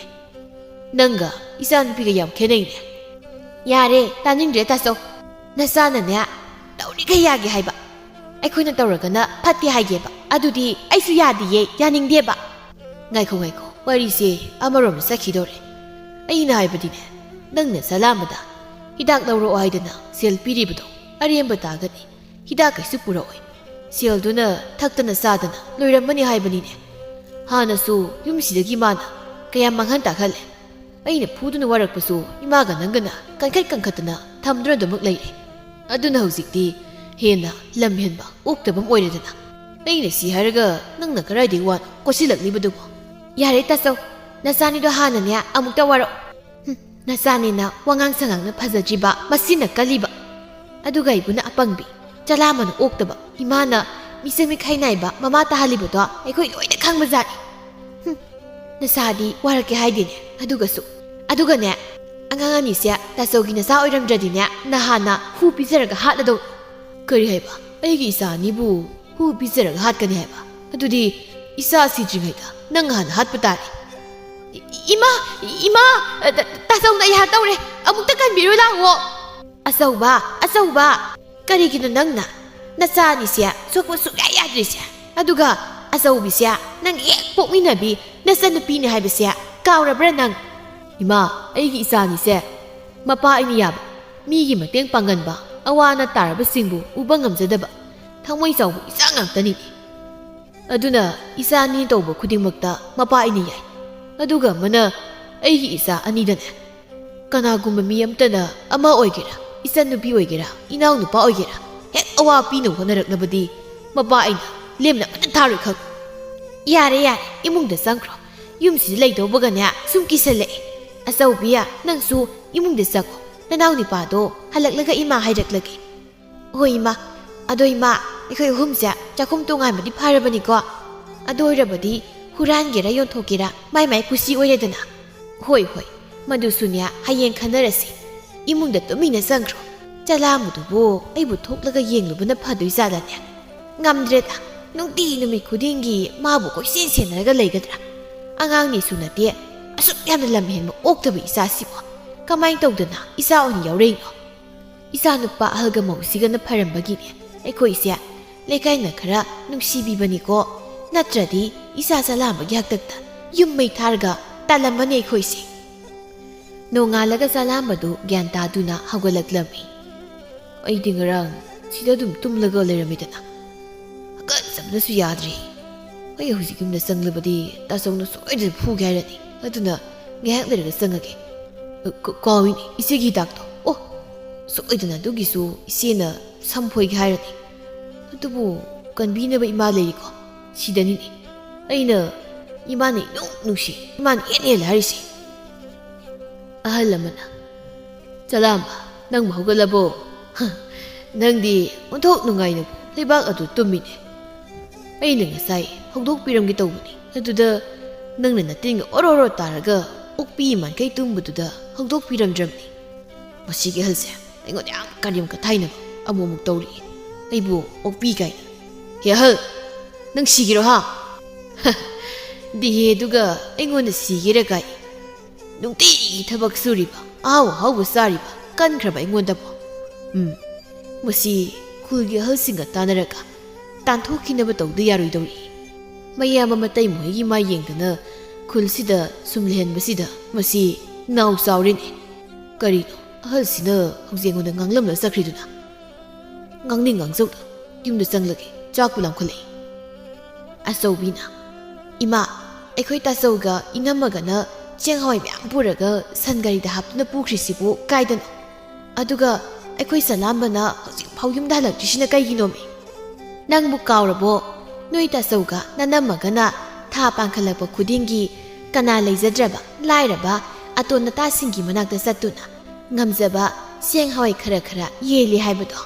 ꯅꯪꯒ ꯏꯆꯥꯅꯨꯄꯤꯒ ꯌꯥꯝ ꯈꯦꯠꯅꯩꯅꯦ꯫ ꯌꯥꯔꯦ, ꯇꯥꯅꯤꯡꯗ꯭ꯔꯦ ꯇꯥꯆꯧ꯫ ꯅꯆꯥꯅꯅꯦ ꯇꯧꯔꯤꯈꯩ ꯌꯥꯒꯦ ꯍꯥꯏꯕ, ꯑꯩꯈꯣꯏꯅ ꯇꯧꯔꯒꯅ ꯐꯠꯇꯦ ꯍꯥꯏꯒꯦꯕ꯫ ꯑꯗꯨꯗꯤ ꯑꯩꯁꯨ ꯌꯥꯗꯤꯌꯦ, ꯌꯥꯅꯤꯡꯗꯦꯕ꯫ ꯉꯥꯏꯈꯣ ꯉꯥꯏꯈꯣ, ꯋꯥꯔꯤꯁꯦ ꯑꯃꯔꯣꯝꯗ ꯆꯠꯈꯤꯗꯧꯔꯦ꯫ ꯑꯩꯅ ꯍꯥꯏꯕꯗꯤꯅꯦ, ꯅꯪꯅ ꯆꯂꯥꯝꯕꯗ ꯍꯤꯗꯥꯛ ꯂꯧꯔꯛꯑꯣ ꯍꯥꯏꯗꯅ ꯁꯦꯜ ꯄꯤꯔꯤꯕꯗꯣ ꯑꯔꯦꯝꯕ ꯇꯥꯒꯅꯤ꯫ ꯍꯤꯗꯥꯛ ꯀꯩꯁꯨ ꯄꯨꯔꯛꯑꯣꯏ꯫ ꯁꯦꯜꯗꯨꯅ ꯊꯛꯇꯅ ꯆꯥꯗꯅ ꯂꯣꯏꯔꯝꯃꯅꯤ ꯍꯥꯏꯕꯅꯤꯅꯦ꯫ ꯍꯥꯟꯅꯁꯨ ꯌꯨꯝꯁꯤꯗꯒꯤ ꯃꯥꯅ ꯀꯌꯥꯝ ꯃꯥꯡꯍꯟ ꯇꯥꯛꯍꯜꯂꯦ꯫ ꯑꯩꯅ ꯐꯨꯗꯨꯅ ꯋꯥꯔꯛꯄꯁꯨ ꯏꯃꯥꯒ ꯅꯪꯒꯅ ꯀꯟꯈꯠ ꯀꯟꯈꯠꯇꯅ ꯊꯝꯗꯨꯅꯗꯃꯛ ꯂꯩꯔꯦ꯫ ꯑꯗꯨꯅ ꯍꯧꯖꯤꯛꯇꯤ ꯍꯦꯟꯅ ꯂꯝ ꯍꯦꯟꯕ ꯑꯣꯛꯇꯕ ꯑꯃ ꯑꯣꯏꯔꯦꯗꯅ꯫ ꯑꯩꯅ ꯁꯤ ꯍꯥꯏꯔꯒ ꯅꯪꯅ ꯀꯗꯥꯏꯗꯒꯤ ꯋꯥꯅꯣ ꯀꯣꯠꯁꯤꯜꯂꯛꯂꯤꯕꯗꯨꯕꯣ? ꯌꯥꯔꯦ ꯇꯥꯆꯧ, ꯅꯆꯥꯅꯤꯗꯣ ꯍꯥꯟꯅꯅꯦ ꯑꯃꯨꯛꯇ ꯋꯥꯔꯛꯑꯣ꯫ ꯍꯨꯝ, ꯅꯆꯥꯅꯤꯅ ꯋꯥꯉꯥꯡ ꯁꯉꯥꯡꯅ ꯐꯖꯗ꯭ꯔꯤꯕ, ꯃꯁꯤꯅ ꯀꯜꯂꯤꯕ꯫ ꯑꯗꯨꯒ ꯑꯩꯕꯨꯅ ꯑꯄꯪꯕꯤ, ꯆꯂꯥꯃꯅ ꯑꯣꯛꯇꯕ, ꯏꯃꯥꯅ ꯃꯤꯆꯪ ꯃꯤꯈꯥꯏ ꯅꯥꯏꯕ ꯃꯃꯥ ꯇꯥꯍꯜꯂꯤꯕꯗꯣ ꯑꯩꯈꯣꯏ ꯂꯣꯏꯅ ꯈꯪꯕꯖꯥꯠꯅꯤ꯫ ꯍꯨꯝ, ꯅꯆꯥꯗꯤ ꯋꯥꯔꯛꯀꯦ ꯍꯥꯏꯗꯦꯅꯦ꯫ ꯑꯗꯨꯒꯁꯨ, ꯑꯗꯨꯒꯅꯦ, ꯑꯉꯥꯡ ꯑꯅꯤꯁꯦ ꯇꯥꯆꯧꯒꯤ ꯅꯆꯥ ꯑꯣꯏꯔꯝꯗ꯭ꯔꯗꯤꯅꯦ, ꯅꯍꯥꯟꯅ ꯍꯨ ꯄꯤꯖꯔꯒ ꯍꯥꯠꯂꯗꯧꯅꯤ꯫ ꯀꯔꯤ ꯍꯥꯏꯕ? ꯑꯩꯒꯤ ꯏꯆꯥ ꯑꯅꯤꯕꯨ ꯍꯨ ꯄꯤꯖꯔꯒ ꯍꯥꯠꯀꯅꯤ ꯍꯥꯏꯕ? ꯑꯗꯨꯗꯤ ꯏꯆꯥ ꯁꯤꯗ꯭ꯔꯤꯉꯩꯗ ꯅꯪ ꯍꯥꯟꯅ ꯍꯥꯠꯄ ꯇꯥꯔꯦ꯫ ꯏ-, ꯏꯃꯥ! ꯏꯃꯥ! ꯇꯥ-, ꯇꯥꯆꯧꯅ ꯑꯩ ꯍꯥꯠꯇꯧꯔꯦ! ꯑꯃꯨꯛꯇ ꯀꯟꯕꯤꯔꯣ ꯂꯥꯛꯑꯣ! ꯑꯆꯧꯕ! ꯑꯆꯧꯕ! ꯀꯔꯤꯒꯤꯅꯣ ꯅꯪꯅ ꯅꯆꯥ ꯑꯅꯤꯁꯦ ꯁꯣꯛꯄ ꯁꯨꯛꯌꯥ ꯌꯥꯗ꯭ꯔꯤꯁꯦ? ꯑꯗꯨꯒ ꯑꯆꯧꯕꯤꯁꯦ ꯅꯪ ꯍꯦꯛ ꯄꯣꯛꯃꯤꯟꯅꯕꯤ ꯅꯆꯟꯅꯨꯄꯤꯅꯦ ꯍꯥꯏꯕꯁꯦ ꯀꯥꯎꯔꯕ꯭ꯔꯥ ꯅꯪ? ꯏꯃꯥ, ꯑꯩꯒꯤ ꯏꯆꯥ ꯑꯅꯤꯁꯦ ꯃꯄꯥ ꯑꯩꯅ ꯌꯥꯕ, ꯃꯤꯒꯤ ꯃꯇꯦꯡ ꯄꯥꯡꯒꯟꯕ, ꯑꯋꯥ ꯑꯅꯥ ꯇꯥꯔꯕꯁꯤꯡꯕꯨ ꯎꯕ ꯉꯝꯖꯗꯕ, ꯊꯃꯣꯏ ꯆꯥꯎꯕ ꯏꯆꯥ ꯉꯥꯛꯇꯅꯤ꯫ ꯑꯗꯨꯅ ꯏꯆꯥ ꯑꯅꯤ ꯇꯧꯕ ꯈꯨꯗꯤꯡꯃꯛꯇ ꯃꯄꯥ ꯑꯩꯅ ꯌꯥꯏ꯫ ꯑꯗꯨꯒ ꯑꯃꯅ, ꯑꯩꯒꯤ ꯏꯆꯥ ꯑꯅꯤꯗꯅꯦ, ꯀꯅꯥꯒꯨꯝꯕ ꯃꯤ ꯑꯃꯇꯅ, ꯑꯃ ꯑꯣꯏꯒꯦꯔꯥ, ꯏꯆꯟꯅꯨꯄꯤ ꯑꯣꯏꯒꯦꯔꯥ, ꯏꯅꯥꯎꯅꯨꯄꯥ ꯑꯣꯏꯒꯦꯔꯥ, ꯍꯦꯛ ꯑꯋꯥ ꯄꯤꯅꯕ ꯍꯣꯠꯅꯔꯛꯂꯕꯗꯤ ꯃꯄꯥ ꯑꯩꯅ ꯂꯦꯝꯅ ꯑꯃꯠꯇ ꯊꯥꯔꯣꯏ ꯈꯪ꯫ ꯌꯥꯔꯦ, ꯌꯥꯔꯦ, ꯏꯃꯨꯡꯗ ꯆꯪꯈ꯭ꯔꯣ꯫ ꯌꯨꯝꯁꯤꯗ ꯂꯩꯗꯧꯕꯒꯅꯦ ꯁꯨꯝ ꯀꯤꯁꯜꯂꯛꯑꯦ꯫ ꯑꯆꯧꯕꯤ, ꯅꯪꯁꯨ ꯏꯃꯨꯡꯗ ꯆꯪꯉꯣ꯫ ꯅꯅꯥꯎ ꯅꯨꯄꯥꯗꯣ ꯍꯜꯂꯛꯂꯒ ꯏꯃꯥ ꯍꯥꯏꯔꯛꯂꯒꯦ꯫ ꯍꯣꯏ ꯏꯃꯥ, ꯑꯗꯣ ꯏꯃꯥ, ꯑꯩꯈꯣꯏ ꯑꯍꯨꯝꯁꯦ ꯆꯥꯛꯈꯨꯝ ꯇꯣꯉꯥꯟꯕꯗꯤ ꯐꯔꯕꯅꯤꯀꯣ? ꯑꯗꯨ ꯑꯣꯏꯔꯕꯗꯤ ꯍꯨꯔꯥꯟꯒꯦꯔꯥ ꯌꯣꯟꯊꯣꯛꯀꯦꯔꯥ ꯃꯥꯏ ꯃꯥꯏ ꯀꯨꯁꯤ ꯑꯣꯏꯔꯦꯗꯅ꯫ ꯍꯣꯏ ꯍꯣꯏ, ꯃꯗꯨꯁꯨꯅꯦ ꯍꯌꯦꯡ ꯈꯟꯅꯔꯁꯤ꯫ ꯏꯃꯨꯡꯗ ꯇꯨꯃꯤꯟꯅ ꯆꯪꯈ꯭ꯔꯣ꯫ ꯆꯂꯥꯝꯕꯗꯨꯕꯨ ꯑꯩꯕꯨ ꯊꯣꯛꯂꯒ ꯌꯦꯡꯂꯨꯕꯅ ꯐꯗꯣꯏ ꯖꯥꯠꯂꯅꯦ? ꯉꯝꯗ꯭ꯔꯦꯗ, ꯅꯨꯡꯇꯤ ꯅꯨꯃꯤꯠ ꯈꯨꯗꯤꯡꯒꯤ ꯃꯥꯕꯨ ꯀꯣꯏꯁꯦꯟ ꯁꯦꯟꯅꯔꯒ ꯂꯩꯒꯗ꯭ꯔꯥ? ꯑꯉꯥꯡꯅꯤꯁꯨ ꯅꯠꯇꯦ, ꯑꯁꯨꯛ ꯌꯥꯝꯅ ꯂꯝꯍꯦꯟꯕ ꯑꯣꯛꯇꯕ ꯏꯆꯥꯁꯤꯕꯨ ꯀꯃꯥꯏꯅ ꯇꯧꯗꯅ ꯏꯆꯥ ꯑꯣꯏꯅ ꯌꯥꯎꯔꯛꯏꯅꯣ? ꯏꯆꯥ ꯅꯨꯄꯥ ꯑꯍꯜꯒ ꯃꯧꯁꯤꯒꯅ ꯐꯔꯝꯕꯒꯤꯅꯦ ꯑꯩꯈꯣꯏꯁꯦ ꯂꯩꯀꯥꯏꯅ ꯈꯔ ꯅꯨꯡꯁꯤꯕꯤꯕꯅꯤꯀꯣ, ꯅꯠꯇ꯭ꯔꯗꯤ ꯏꯆꯥ ꯆꯂꯥꯝꯕꯒꯤ ꯍꯥꯛꯇꯛꯇ ꯌꯨꯝ ꯃꯩ ꯊꯥꯔꯒ ꯇꯥꯜꯂꯝꯕꯅꯦ ꯑꯩꯈꯣꯏꯁꯦ꯫ ꯅꯣꯡꯉꯥꯜꯂꯒ ꯆꯂꯥꯝꯕꯗꯨ ꯒ꯭ꯌꯥꯟ ꯇꯥꯗꯨꯅ ꯍꯧꯒꯠꯂꯛꯂꯝꯃꯤ꯫ ꯑꯩꯗꯤ ꯉꯔꯥꯡ ꯁꯤꯗ ꯑꯗꯨꯝ ꯇꯨꯝꯂꯒ ꯂꯩꯔꯝꯃꯤꯗꯅ, ꯍꯛꯀꯠ ꯆꯝꯅꯁꯨ ꯌꯥꯗ꯭ꯔꯦ꯫ ꯑꯩ ꯍꯧꯖꯤꯛ ꯌꯨꯝꯗ ꯆꯪꯂꯕꯗꯤ ꯇꯥꯆꯧꯅ ꯁꯣꯏꯗꯅ ꯐꯨꯒꯦ ꯍꯥꯏꯔꯅꯤ, ꯑꯗꯨꯅ ꯉꯥꯏꯍꯥꯛ ꯂꯩꯔꯒ ꯆꯪꯉꯒꯦ꯫ ꯑ, ꯀ-, ꯀꯥꯎꯏꯅꯦ, ꯏꯆꯦꯒꯤ ꯍꯤꯗꯥꯛꯇꯣ꯫ ꯑꯣ, ꯁꯣꯏꯗꯅ ꯑꯗꯨꯒꯤꯁꯨ ꯏꯆꯦꯅ ꯁꯝ ꯐꯣꯏꯒꯦ ꯍꯥꯏꯔꯅꯤ꯫ ꯑꯗꯨꯕꯨ ꯀꯟꯕꯤꯅꯕ ꯏꯃꯥ ꯂꯩꯔꯤꯀꯣ, ꯁꯤꯗꯅꯤꯅꯦ꯫ ꯑꯩꯅ ꯏꯃꯥꯅ ꯏꯅꯨꯡ ꯅꯨꯡꯁꯤ, ꯏꯃꯥꯅ ꯍꯦꯟ ꯍꯦꯜꯂꯦ ꯍꯥꯏꯔꯤꯁꯦ꯫ ꯑꯍꯜ ꯑꯃꯅ, "ꯆꯂꯥꯝꯕ, ꯅꯪꯕꯨ ꯍꯧꯒꯠꯂꯕꯣ? ꯍ, ꯅꯪꯗꯤ ꯑꯣꯟꯊꯣꯛ ꯅꯨꯡꯉꯥꯏꯅ ꯂꯩꯕꯥꯛ ꯑꯗꯨ ꯇꯨꯝꯃꯤꯅꯦ꯫ ꯑꯩꯅ ꯉꯁꯥꯏ ꯍꯧꯗꯣꯛꯄꯤꯔꯝꯒꯦ ꯇꯧꯕꯅꯤ, ꯑꯗꯨꯗ ꯅꯪꯅ ꯅꯇꯤꯟꯒ ꯑꯣꯔꯣ ꯑꯣꯔꯣ ꯇꯥꯔꯒ ꯑꯣꯛꯄꯤ ꯃꯥꯟꯈꯩ ꯇꯨꯝꯕꯗꯨꯗ ꯍꯧꯗꯣꯛꯄꯤꯔꯝꯗ꯭ꯔꯕꯅꯤ꯫ ꯃꯁꯤꯒꯤ ꯑꯍꯜꯁꯦ ꯑꯩꯉꯣꯟꯗ ꯌꯥꯝ ꯀꯔꯦꯝ ꯀꯊꯥꯏꯅꯕ ꯑꯃꯨꯛ ꯑꯃꯨꯛ ꯇꯧꯔꯤꯌꯦ꯫ ꯑꯩꯕꯨ ꯑꯣꯛꯄꯤ ꯀꯥꯏꯅ꯫ ꯍꯦ ꯑꯍꯜ, ꯅꯪ ꯁꯤꯒꯦꯔꯣ ꯍꯥ? ꯗꯤꯍꯦꯗꯨꯒ ꯑꯩꯉꯣꯟꯗ ꯁꯤꯒꯦꯔ ꯀꯥꯏ꯫ ꯅꯨꯡꯇꯤꯒꯤ ꯊꯕꯛ ꯁꯨꯔꯤꯕ, ꯑꯍꯥꯎ ꯑꯍꯥꯎꯕ ꯆꯥꯔꯤꯕ, ꯀꯟꯈ꯭ꯔꯕ ꯑꯩꯉꯣꯟꯗꯕꯨ꯫ ꯎꯝ, ꯃꯁꯤ ꯈꯨꯜꯒꯤ ꯑꯍꯜꯁꯤꯡꯒ ꯇꯥꯟꯅꯔꯒ ꯇꯥꯟꯊꯣꯛꯈꯤꯅꯕ ꯇꯧꯗ ꯌꯥꯔꯣꯏꯗꯧꯔꯤ꯫ ꯃꯌꯥꯝꯕ ꯃꯇꯩ ꯃꯣꯏꯒꯤ ꯃꯥ ꯌꯦꯡꯗꯅ ꯈꯨꯜꯁꯤꯗ ꯁꯨꯝ ꯂꯩꯍꯟꯕꯁꯤꯗ ꯃꯁꯤ ꯅꯥꯎ ꯆꯥꯎꯔꯦꯅꯦ꯫ ꯀꯔꯤꯅꯣ, ꯑꯍꯜꯁꯤꯅ ꯍꯧꯖꯤꯛ ꯑꯩꯉꯣꯟꯗ ꯉꯥꯡꯂꯝꯂ ꯆꯠꯈ꯭ꯔꯤꯗꯨꯅ? ꯉꯥꯡꯅꯤꯡ ꯉꯥꯡꯖꯧꯗ, ꯌꯨꯝꯗ ꯆꯪꯂꯒꯦ, ꯆꯥꯛꯄꯨ ꯂꯥꯝꯈꯠꯂꯛꯏ꯫ ꯑꯆꯧꯕꯤꯅ, "ꯏꯃꯥ, ꯑꯩꯈꯣꯏ ꯇꯥꯆꯧꯒ ꯏꯅꯝꯃꯒꯅ ꯆꯦꯡ ꯍꯋꯥꯏ ꯃꯌꯥꯝ ꯄꯨꯔꯒ ꯁꯟ ꯒꯥꯔꯤꯗ ꯍꯥꯞꯇꯨꯅ ꯄꯨꯈ꯭ꯔꯤꯁꯤꯕꯨ ꯀꯥꯏꯗꯅꯣ? ꯑꯗꯨꯒ ꯑꯩꯈꯣꯏ ꯆꯂꯥꯝꯕꯅ ꯍꯧꯖꯤꯛ ꯐꯥꯎ ꯌꯨꯝꯗ ꯍꯜꯂꯛꯇ꯭ꯔꯤꯁꯤꯅ ꯀꯩꯒꯤꯅꯣꯃꯤ? ꯅꯪꯕꯨ ꯀꯥꯎꯔꯕꯣ? ꯅꯣꯏ ꯇꯥꯆꯧꯒ ꯅꯅꯝꯃꯒꯅ ꯊꯥ ꯄꯥꯟꯈꯠꯂꯛꯄ ꯈꯨꯗꯤꯡꯒꯤ ꯀꯅꯥ ꯂꯩꯖꯗ꯭ꯔꯕ, ꯂꯥꯏꯔꯕ, ꯑꯇꯣꯟ ꯑꯇꯥꯁꯤꯡꯒꯤ ꯃꯅꯥꯛꯇ ꯆꯠꯇꯨꯅ ꯉꯝꯖꯕ ꯆꯦꯡ ꯍꯋꯥꯏ ꯈꯔ ꯈꯔ ꯌꯦꯜꯂꯤ ꯍꯥꯏꯕꯗꯣ꯫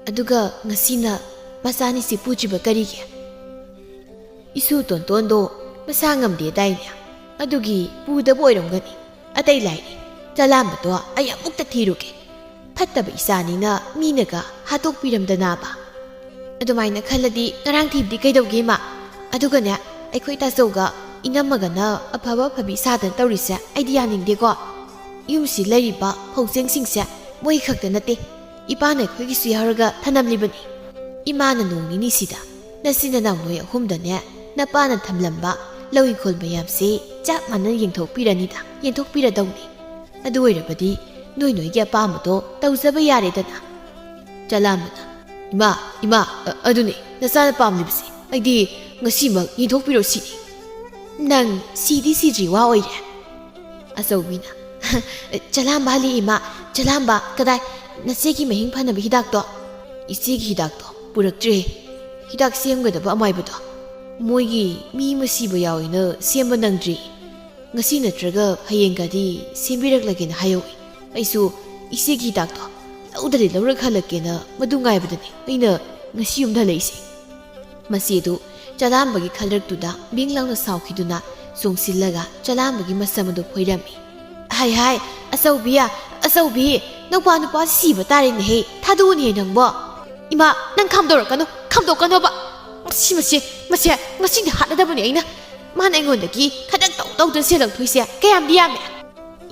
ꯑꯗꯨꯒ ꯉꯁꯤꯅ ꯃꯆꯥꯅꯤꯁꯤ ꯄꯨꯗ꯭ꯔꯤꯕ ꯀꯔꯤꯒꯤ? ꯏꯁꯨ ꯇꯣꯟꯇꯣꯟꯗꯣ ꯃꯁꯥ ꯉꯝꯗꯦꯗꯥꯏꯅꯦ? ꯑꯗꯨꯒꯤ ꯄꯨꯗꯕ ꯑꯣꯏꯔꯝꯒꯅꯤ꯫ ꯑꯇꯩ ꯂꯥꯏꯔꯤ, ꯆꯂꯥꯝꯕꯗꯣ ꯑꯩ ꯑꯃꯨꯛꯇ ꯊꯤꯔꯨꯒꯦ꯫ ꯐꯠꯇꯕ ꯏꯆꯥꯅꯤꯅ ꯃꯤꯅꯒ ꯍꯥꯠꯇꯣꯛꯄꯤꯔꯝꯗꯅꯕ꯫" ꯑꯗꯨꯃꯥꯏꯅ ꯈꯜꯂꯗꯤ ꯉꯔꯥꯡ ꯊꯤꯕꯗꯤ ꯀꯩꯗꯧꯒꯦ, ꯏꯃꯥ? ꯑꯗꯨꯒꯅꯦ, ꯑꯩꯈꯣꯏ ꯇꯥꯆꯧꯒ ꯏꯅꯝꯃꯒꯅ ꯑꯐꯕ ꯑꯐꯕꯤ ꯁꯥꯗꯅ ꯇꯧꯔꯤꯁꯦ ꯑꯩꯗꯤ ꯌꯥꯅꯤꯡꯗꯦꯀꯣ꯫ ꯌꯨꯝꯁꯤ ꯂꯩꯔꯤꯕ ꯐꯧꯖꯦꯡꯁꯤꯡꯁꯦ ꯃꯣꯏ ꯈꯛꯇ ꯅꯠꯇꯦ, ꯏꯄꯥꯅ ꯑꯩꯈꯣꯏꯒꯤꯁꯨ ꯌꯥꯎꯔꯒ ꯊꯅꯝꯂꯤꯕꯅꯤ꯫ ꯏꯃꯥꯅ ꯅꯣꯡ ꯅꯤꯅꯤꯁꯤꯗ ꯅꯆꯤꯟ ꯅꯅꯥꯎ ꯅꯣꯏ ꯑꯍꯨꯝꯗꯅꯦ ꯅꯄꯥꯅ ꯊꯝꯂꯝꯕ ꯂꯧ ꯏꯪꯈꯣꯜ ꯃꯌꯥꯝꯁꯤ ꯆꯞ ꯃꯥꯟꯅꯅ ꯌꯦꯡꯊꯣꯛꯄꯤꯔꯅꯤꯗ, ꯌꯦꯡꯊꯣꯛꯄꯤꯔꯗꯧꯅꯤ꯫ ꯑꯗꯨ ꯑꯣꯏꯔꯕꯗꯤ ꯅꯣꯏ ꯅꯣꯏꯒꯤ ꯑꯄꯥꯝꯕꯗꯣ ꯇꯧꯖꯕ ꯌꯥꯔꯦꯗꯅ꯫ ꯆꯂꯥꯝꯕꯅ, "ꯏꯃꯥ, ꯏꯃꯥ, ꯑ-, ꯑꯗꯨꯅꯤ ꯅꯆꯥꯅ ꯄꯥꯝꯂꯤꯕꯁꯤ꯫ ꯑꯩꯗꯤ ꯉꯁꯤꯃꯛ ꯌꯦꯟꯊꯣꯛꯄꯤꯔꯣ ꯁꯤꯅꯤ꯫ ꯅꯪ ꯁꯤꯗꯤ ꯁꯤꯗ꯭ꯔꯤ ꯋꯥ ꯑꯣꯏꯔꯦ?" ꯑꯆꯧꯕꯤꯅ, "ꯆꯂꯥꯝꯕ ꯍꯜꯂꯤ ꯏꯃꯥ, ꯆꯂꯥꯝꯕ꯫ ꯀꯗꯥꯏ ꯅꯆꯦꯒꯤ ꯃꯍꯤꯡ ꯐꯅꯕ ꯍꯤꯗꯥꯛꯇꯣ?" "ꯏꯆꯦꯒꯤ ꯍꯤꯗꯥꯛꯇꯣ ꯄꯨꯔꯛꯇ꯭ꯔꯦ꯫ ꯍꯤꯗꯥꯛ ꯁꯦꯝꯒꯗꯕ ꯑꯃꯥꯏꯕꯗꯣ ꯃꯣꯏꯒꯤ ꯃꯤ ꯑꯃ ꯁꯤꯕ ꯌꯥꯎꯋꯦꯅ ꯁꯦꯝꯕ ꯅꯪꯗ꯭ꯔꯤ꯫ ꯉꯁꯤ ꯅꯠꯇ꯭ꯔꯒ ꯍꯌꯦꯡꯒꯗꯤ ꯁꯦꯝꯕꯤꯔꯛꯂꯒꯦꯅ ꯍꯥꯏꯍꯧꯏ꯫ ꯑꯩꯁꯨ ꯏꯆꯦꯒꯤ ꯍꯤꯗꯥꯛꯇꯣ ꯂꯧꯗꯗꯤ ꯂꯧꯔꯛ ꯍꯜꯂꯛꯀꯦꯅ ꯃꯗꯨ ꯉꯥꯏꯕꯗꯅꯤ ꯑꯩꯅ ꯉꯁꯤ ꯌꯨꯝꯗ ꯍꯜꯂꯛꯏꯁꯦ꯫" ꯃꯆꯦꯗꯨ ꯆꯂꯥꯝꯕꯒꯤ ꯈꯜꯔꯛꯇꯨꯗ ꯕꯤꯡ ꯂꯥꯎꯅ ꯁꯥꯎꯈꯤꯗꯨꯅ ꯆꯣꯡꯁꯤꯜꯂꯒ ꯆꯂꯥꯝꯕꯒꯤ ꯃꯁꯝ ꯑꯗꯨ ꯐꯣꯏꯔꯝꯃꯤ꯫ "ꯍꯥꯏ ꯍꯥꯏ, ꯑꯆꯧꯕꯤ, ꯑꯆꯧꯕꯤ, ꯅꯧꯄꯥ ꯅꯨꯄꯥ ꯁꯤꯕ ꯇꯥꯔꯦꯅꯦꯍꯦ, ꯊꯥꯗꯣꯛꯎꯅꯦꯍꯦ ꯅꯪꯕꯣ꯫ ꯏꯃꯥ, ꯅꯪ ꯈꯥꯝꯗꯣꯔꯛꯀꯅꯨ, ꯈꯥꯝꯗꯣꯛꯀꯅꯣꯕ꯫ ꯃꯁꯤ, ꯃꯁꯤ, ꯃꯁꯦ, ꯉꯁꯤꯗꯤ ꯍꯥꯠꯂꯗꯕꯅꯤ ꯑꯩꯅ꯫ ꯃꯥꯅ ꯑꯩꯉꯣꯟꯗꯒꯤ ꯈꯗꯛ ꯇꯧ ꯇꯧꯗꯅ ꯁꯦꯜ ꯂꯧꯊꯣꯛꯏꯁꯦ ꯀꯌꯥꯝꯗꯤ ꯌꯥꯝꯃꯦ꯫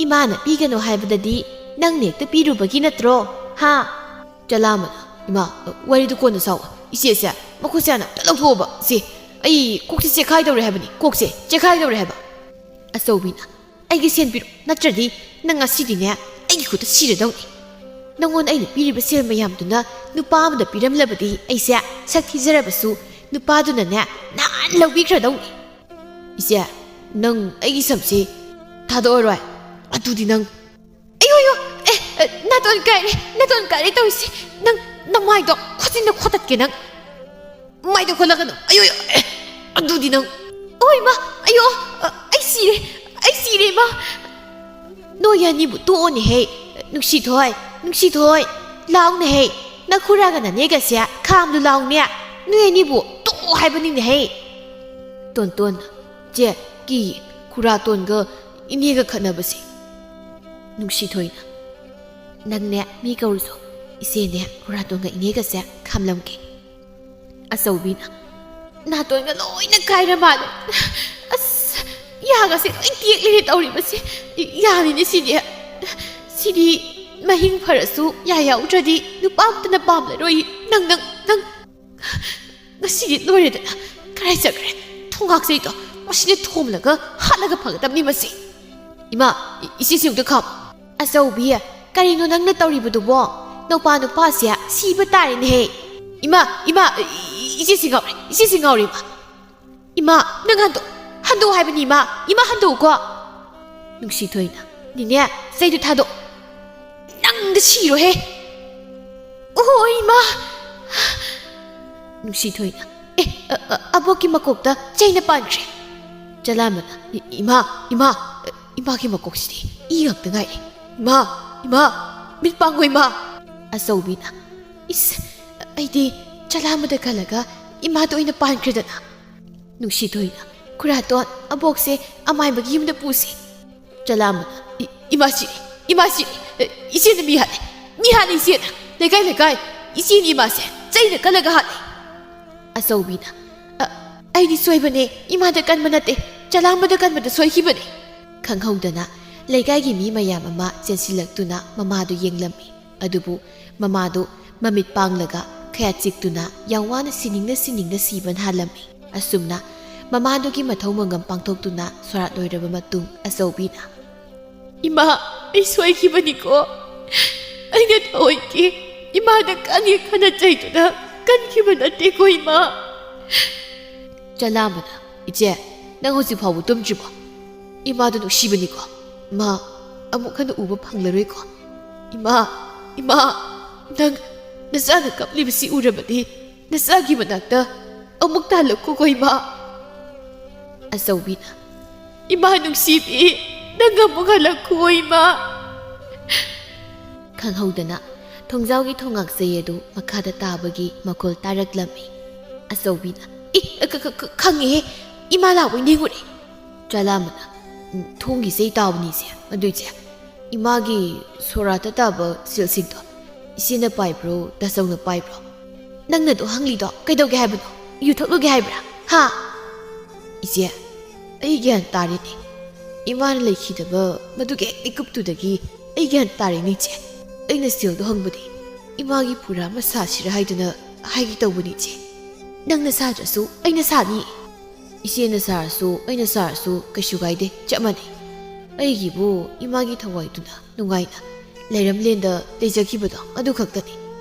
ꯏꯃꯥꯅ ꯄꯤꯒꯅꯨ ꯍꯥꯏꯕꯗꯗꯤ ꯅꯪꯅ ꯍꯦꯛꯇ ꯄꯤꯔꯨꯕꯒꯤ ꯅꯠꯇ꯭ꯔꯣ? ꯍꯥ?" ꯆꯂꯥꯝꯕꯅ, "ꯏꯃꯥ, ꯋꯥꯔꯤꯗꯨ ꯀꯣꯟꯅ ꯁꯥꯎ꯫ ꯏꯆꯦꯁꯦ ꯃꯈꯨꯠꯁꯦ ꯍꯥꯟꯅ ꯑꯝꯇ ꯂꯧꯊꯣꯛꯑꯣꯕ꯫ ꯁꯦ, ꯑꯩ ꯀꯣꯛꯁꯦ ꯆꯦꯈꯥꯏꯗꯧꯔꯦ ꯍꯥꯏꯕꯅꯤ, ꯀꯣꯛꯁꯦ ꯆꯦꯈꯥꯏꯗꯧꯔꯦ ꯍꯥꯏꯕ꯫" ꯑꯆꯧꯕꯤꯅ, "ꯑꯩꯒꯤ ꯁꯦꯟ ꯄꯤꯔꯣ, ꯅꯠꯇ꯭ꯔꯗꯤ ꯅꯪ ꯉꯁꯤꯗꯤꯅꯦ ꯑꯩꯒꯤ ꯈꯨꯠꯇ ꯁꯤꯔꯗꯧꯅꯤ꯫ ꯅꯪꯉꯣꯟꯗ ꯑꯩꯅ ꯄꯤꯔꯤꯕ ꯁꯦꯜ ꯃꯌꯥꯝꯗꯨꯅ ꯅꯨꯄꯥ ꯑꯃꯗ ꯄꯤꯔꯝꯂꯕꯗꯤ ꯑꯩꯁꯦ ꯁꯛ ꯊꯤꯖꯔꯕꯁꯨ ꯅꯨꯄꯥꯗꯨꯅꯅꯦ ꯅꯍꯥꯟ ꯂꯧꯕꯤꯈ꯭ꯔꯗꯧꯅꯤ꯫" "ꯏꯆꯦ, ꯅꯪ ꯑꯩꯒꯤ ꯁꯝꯁꯦ ꯊꯥꯗꯣꯛꯑꯔꯣꯏ? ꯑꯗꯨꯗꯤ ꯅꯪ" "ꯑꯌꯣ, ꯑꯌꯣ, ꯑꯦ, ꯑꯦ, ꯅꯥꯇꯣꯟ ꯀꯥꯏꯔꯦ, ꯅꯥꯇꯣꯟ ꯀꯥꯏꯔꯦ ꯇꯧꯔꯤꯁꯦ꯫ ꯅꯪ ꯅꯃꯥꯏꯗꯣ ꯈꯣꯠꯆꯤꯟꯅ ꯈꯣꯠꯇꯠꯀꯦ ꯅꯪ꯫ ꯃꯥꯏꯗ ꯈꯣꯠꯂꯛꯀꯅꯨ꯫ ꯑꯌꯣ, ꯑꯌꯣ, ꯑꯦ, ꯑꯗꯨꯗꯤ ꯅꯪ꯫" "ꯑꯣ ꯏꯃꯥ, ꯑꯌꯣ, ꯑ, ꯑꯩ ꯁꯤꯔꯦ, ꯑꯩ ꯁꯤꯔꯦ ꯏꯃꯥ꯫" "ꯅꯣꯏ ꯑꯅꯤꯕꯨ ꯇꯣꯛꯑꯣꯅꯦꯍꯦ, ꯅꯨꯡꯁꯤꯊꯣꯏ, ꯅꯨꯡꯁꯤꯊꯣꯏ, ꯂꯥꯎꯅꯦꯍꯦ, ꯅꯈꯨꯔꯥꯒ ꯅꯅꯦꯒꯁꯦ ꯈꯥꯝꯂꯨ ꯂꯥꯎꯅꯦ, ꯅꯣꯏ ꯑꯅꯤꯕꯨ ꯇꯣꯛꯑꯣ ꯍꯥꯏꯕꯅꯤꯅꯦꯍꯦ꯫" ꯇꯣꯟꯇꯣꯟ, "ꯆꯦ, ꯀꯤ, ꯈꯨꯔꯥꯇꯣꯟꯒ ꯏꯅꯦꯒ ꯈꯠꯅꯕꯁꯦ꯫" ꯅꯨꯡꯁꯤꯊꯣꯏꯅ, "ꯅꯪꯅꯦ ꯃꯤ ꯀꯧꯔꯨꯁꯣ, ꯏꯆꯦꯅꯦ ꯈꯨꯔꯥꯇꯣꯟꯒ ꯏꯅꯦꯒꯁꯦ ꯈꯥꯝꯂꯝꯒꯦ꯫" ꯑꯆꯧꯕꯤꯅ, "ꯅꯥꯇꯣꯟꯒ ꯂꯣꯏꯅ ꯀꯥꯏꯔ ꯃꯥꯜꯂꯦ꯫ ꯑꯁ, ꯌꯥꯒꯁꯦ ꯂꯣꯏ ꯇꯦꯛꯂꯦ ꯇꯧꯔꯤꯕꯁꯦ꯫ ꯌꯥꯅꯤꯅꯦ ꯁꯤꯗꯤ꯫ ꯁꯤꯗꯤ ꯃꯍꯤꯡ ꯐꯔꯁꯨ ꯌꯥ ꯌꯥꯎꯗ꯭ꯔꯗꯤ ꯅꯨꯄꯥ ꯑꯝꯇꯅ ꯄꯥꯝꯂꯔꯣꯏ꯫ ꯅꯪ, ꯅꯪ, ꯅꯪ꯫ ꯉꯁꯤꯗꯤ ꯂꯣꯏꯔꯦꯗꯅ꯫ ꯀꯗꯥꯏ ꯆꯠꯈ꯭ꯔꯦ? ꯊꯣꯡꯒꯥꯛꯆꯩꯗꯣ ꯃꯁꯤꯅ ꯊꯣꯝꯂꯒ ꯍꯥꯠꯂꯒ ꯐꯒꯗꯕꯅꯤ ꯃꯁꯤ꯫ ꯏꯃꯥ, ꯏ-, ꯏꯆꯦꯁꯤ ꯑꯝꯇ ꯈꯥꯝꯃꯨ꯫" "ꯑꯆꯧꯕꯤ, ꯀꯔꯤꯅꯣ ꯅꯪꯅ ꯇꯧꯔꯤꯕꯗꯨꯕꯣ? ꯅꯧꯄꯥ ꯅꯨꯄꯥꯁꯦ ꯁꯤꯕ ꯇꯥꯔꯦꯅꯦꯍꯦ꯫" "ꯏꯃꯥ, ꯏꯃꯥ, ꯏ-, ꯏ-, ꯏꯆꯦꯁꯤ ꯉꯥꯎꯔꯦ, ꯏꯆꯦꯁꯤ ꯉꯥꯎꯔꯦ, ꯏꯃꯥ꯫ ꯏꯃꯥ, ꯅꯪ ꯍꯟꯗꯣꯛ, ꯍꯟꯗꯣꯛꯑꯣ ꯍꯥꯏꯕꯅꯤ, ꯏꯃꯥ, ꯏꯃꯥ, ꯍꯟꯗꯣꯛꯎꯀꯣ꯫" ꯅꯨꯡꯁꯤꯊꯣꯏꯅ, "ꯅꯦꯅꯦ, ꯆꯩꯗꯨ ꯊꯥꯗꯣꯛ꯫" "ꯅꯪꯗ ꯁꯤꯔꯣꯍꯦ꯫" "ꯑꯣ, ꯏꯃꯥ!" ꯅꯨꯡꯁꯤꯊꯣꯏꯅ, "ꯑꯦ, ꯑ, ꯑ, ꯑꯕꯣꯛꯀꯤ ꯃꯀꯣꯛꯇ ꯆꯩꯅ ꯄꯥꯟꯈ꯭ꯔꯦ꯫" ꯆꯂꯥꯝꯕꯅ, "ꯏ-, ꯏꯃꯥ, ꯏꯃꯥ, ꯏꯃꯥꯒꯤ ꯃꯀꯣꯛꯁꯤꯗꯤ ꯏ ꯉꯥꯛꯇ ꯉꯥꯏꯔꯦ꯫ ꯏꯃꯥ, ꯏꯃꯥ, ꯃꯤꯠ ꯄꯥꯡꯉꯣ, ꯏꯃꯥ꯫" ꯑꯆꯧꯕꯤꯅ, "ꯏꯁ, ꯑꯩꯗꯤ ꯆꯂꯥꯝꯕꯗ ꯀꯜꯂꯒ ꯏꯃꯥꯗ ꯑꯣꯏꯅ ꯄꯥꯟꯈ꯭ꯔꯦꯗꯅ꯫" ꯅꯨꯡꯁꯤꯊꯣꯏꯅ, "ꯈꯨꯔꯥꯇꯣꯟ, ꯑꯕꯣꯛꯁꯦ ꯑꯃꯥꯏꯕꯒꯤ ꯌꯨꯝꯗ ꯄꯨꯁꯤ꯫" ꯆꯂꯥꯝꯕꯅ, "ꯏ-, ꯏꯃꯥ ꯁꯤꯔꯦ, ꯏꯃꯥ ꯁꯤꯔꯦ꯫ ꯑꯦ, ꯏꯆꯦꯅ ꯃꯤ ꯍꯥꯠꯂꯦ, ꯃꯤ ꯍꯥꯠꯂꯦ ꯏꯆꯦꯅ꯫ ꯂꯩꯀꯥꯏ, ꯂꯩꯀꯥꯏ, ꯏꯆꯦꯅꯤ ꯏꯃꯥꯁꯦ ꯆꯩꯅ ꯀꯜꯂꯒ ꯍꯥꯠꯂꯦ꯫" ꯑꯆꯧꯕꯤꯅ, "ꯑ, ꯑꯩꯗꯤ ꯁꯣꯏꯕꯅꯦ, ꯏꯃꯥꯗ ꯀꯟꯕ ꯅꯠꯇꯦ, ꯆꯂꯥꯝꯕꯗ ꯀꯟꯕꯗ ꯁꯣꯏꯈꯤꯕꯅꯦ꯫" ꯈꯪꯍꯧꯗꯅ ꯂꯩꯀꯥꯏꯒꯤ ꯃꯤ ꯃꯌꯥꯝ ꯑꯃ ꯆꯦꯟꯁꯤꯜꯂꯛꯇꯨꯅ ꯃꯃꯥꯗꯨ ꯌꯦꯡꯂꯝꯃꯤ꯫ ꯑꯗꯨꯕꯨ ꯃꯃꯥꯗꯨ ꯃꯃꯤꯠ ꯄꯥꯡꯂꯒ ꯈꯌꯥꯠ ꯆꯤꯛꯇꯨꯅ ꯌꯥꯝ ꯋꯥꯅ ꯁꯤꯅꯤꯡꯅ ꯁꯤꯅꯤꯡꯅ ꯁꯤꯕ ꯅꯥꯍꯜꯂꯝꯃꯤ꯫ ꯑꯁꯨꯝꯅ ꯃꯃꯥꯗꯨꯒꯤ ꯃꯊꯧ ꯃꯉꯝ ꯄꯥꯡꯊꯣꯛꯇꯨꯅ ꯁꯣꯔꯥꯠ ꯂꯣꯏꯔꯕ ꯃꯇꯨꯡ ꯑꯆꯧꯕꯤꯅ, "ꯏꯃꯥ, ꯑꯩ ꯁꯣꯏꯈꯤꯕꯅꯤꯀꯣ꯫ ꯑꯩꯅ ꯊꯑꯣꯏꯀꯤ ꯏꯃꯥꯗ ꯀꯟꯒꯦ ꯈꯟꯅ ꯆꯩꯗꯨꯅ ꯀꯟꯈꯤꯕ ꯅꯠꯇꯦꯀꯣ, ꯏꯃꯥ꯫" ꯆꯂꯥꯝꯕꯅ, "ꯏꯆꯦ, ꯅꯪ ꯍꯧꯖꯤꯛ ꯐꯥꯎꯕ ꯇꯨꯝꯗ꯭ꯔꯤꯕꯣ? ꯏꯃꯥꯗꯨ ꯅꯨꯡꯁꯤꯕꯅꯤꯀꯣ꯫ ꯃꯥ ꯑꯃꯨꯛ ꯍꯟꯅ ꯎꯕ ꯐꯪꯂꯔꯣꯏꯀꯣ꯫ ꯏꯃꯥ, ꯏꯃꯥ, ꯅꯪ ꯅꯆꯥꯅ ꯀꯞꯂꯤꯕꯁꯤ ꯎꯔꯕꯗꯤ ꯅꯆꯥꯒꯤ ꯃꯅꯥꯛꯇ ꯑꯃꯨꯛ ꯇꯥꯜꯂꯛꯈꯣꯀꯣ, ꯏꯃꯥ꯫" ꯑꯆꯧꯕꯤꯅ, "ꯏꯃꯥ ꯅꯨꯡꯁꯤꯕꯤ, ꯅꯪ ꯑꯃꯨꯛ ꯍꯜꯂꯛꯈꯣ, ꯏꯃꯥ꯫" ꯈꯪꯍꯧꯗꯅ ꯊꯣꯡꯖꯥꯎꯒꯤ ꯊꯣꯡꯉꯥꯛꯆꯩ ꯑꯗꯨ ꯃꯈꯥꯗ ꯇꯥꯕꯒꯤ ꯃꯈꯣꯜ ꯇꯥꯔꯛꯂꯝꯃꯤ꯫ ꯑꯆꯧꯕꯤꯅ, "ꯏ, ꯈ-, ꯈ-, ꯈ-, ꯈꯪꯉꯦꯍꯦ, ꯏꯃꯥ ꯂꯥꯎꯕꯩ ꯅꯤꯡꯉꯨꯔꯦ꯫" ꯆꯂꯥꯝꯕꯅ, "ꯎꯝ, ꯊꯣꯡꯒꯤ ꯆꯩ ꯇꯥꯕꯅꯤꯁꯦ, ꯑꯗꯨꯏꯁꯦ ꯏꯃꯥꯒꯤ ꯁꯣꯔꯥꯠꯇ ꯇꯥꯕ ꯁꯤꯜꯁꯤꯡꯗꯣ ꯏꯆꯦꯅ ꯄꯥꯏꯕ꯭ꯔꯣ, ꯗꯥꯆꯧꯅ ꯄꯥꯏꯕ꯭ꯔꯣ?" ꯅꯪꯅ ꯑꯗꯨ ꯍꯪꯂꯤꯗꯣ ꯀꯩꯗꯧꯒꯦ ꯍꯥꯏꯕꯅꯣ? ꯌꯨ ꯊꯛꯂꯨꯒꯦ ꯍꯥꯏꯕ꯭ꯔꯥ? ꯍꯥ? ꯏꯆꯦ, ꯑꯩ ꯒ꯭ꯌꯥꯟ ꯇꯥꯔꯦꯅꯦ꯫ ꯏꯃꯥꯅ ꯂꯩꯈꯤꯗꯕ ꯃꯗꯨꯒꯤ ꯍꯦꯛ ꯃꯤꯀꯨꯞꯇꯨꯗꯒꯤ ꯑꯩ ꯒ꯭ꯌꯥꯟ ꯇꯥꯔꯦꯅꯦ, ꯏꯆꯦ꯫ ꯑꯩꯅ ꯁꯦꯜꯗꯣ ꯍꯪꯕꯗꯤ ꯏꯃꯥꯒꯤ ꯄꯨꯔꯥ ꯑꯃ ꯁꯥꯁꯤꯔꯥ ꯍꯥꯏꯗꯨꯅ ꯍꯥꯏꯒꯦ ꯇꯧꯕꯅꯤ, ꯏꯆꯦ꯫ ꯅꯪꯅ ꯁꯥꯗ꯭ꯔꯁꯨ ꯑꯩꯅ ꯁꯥꯅꯤ꯫ ꯏꯆꯦꯅ ꯁꯥꯔꯁꯨ ꯑꯩꯅ ꯁꯥꯔꯁꯨ ꯀꯩꯁꯨ ꯀꯥꯏꯗꯦ, ꯆꯞ ꯃꯥꯟꯅꯩ꯫ ꯑꯩꯒꯤꯕꯨ ꯏꯃꯥꯒꯤ ꯊꯋꯥꯏꯗꯨꯅ ꯅꯨꯡꯉꯥꯏꯅ ꯂꯩꯔꯝꯂꯦꯟꯗ ꯂꯩꯖꯈꯤꯕꯗꯣ ꯑꯗꯨ ꯈꯛꯇꯅꯤ꯫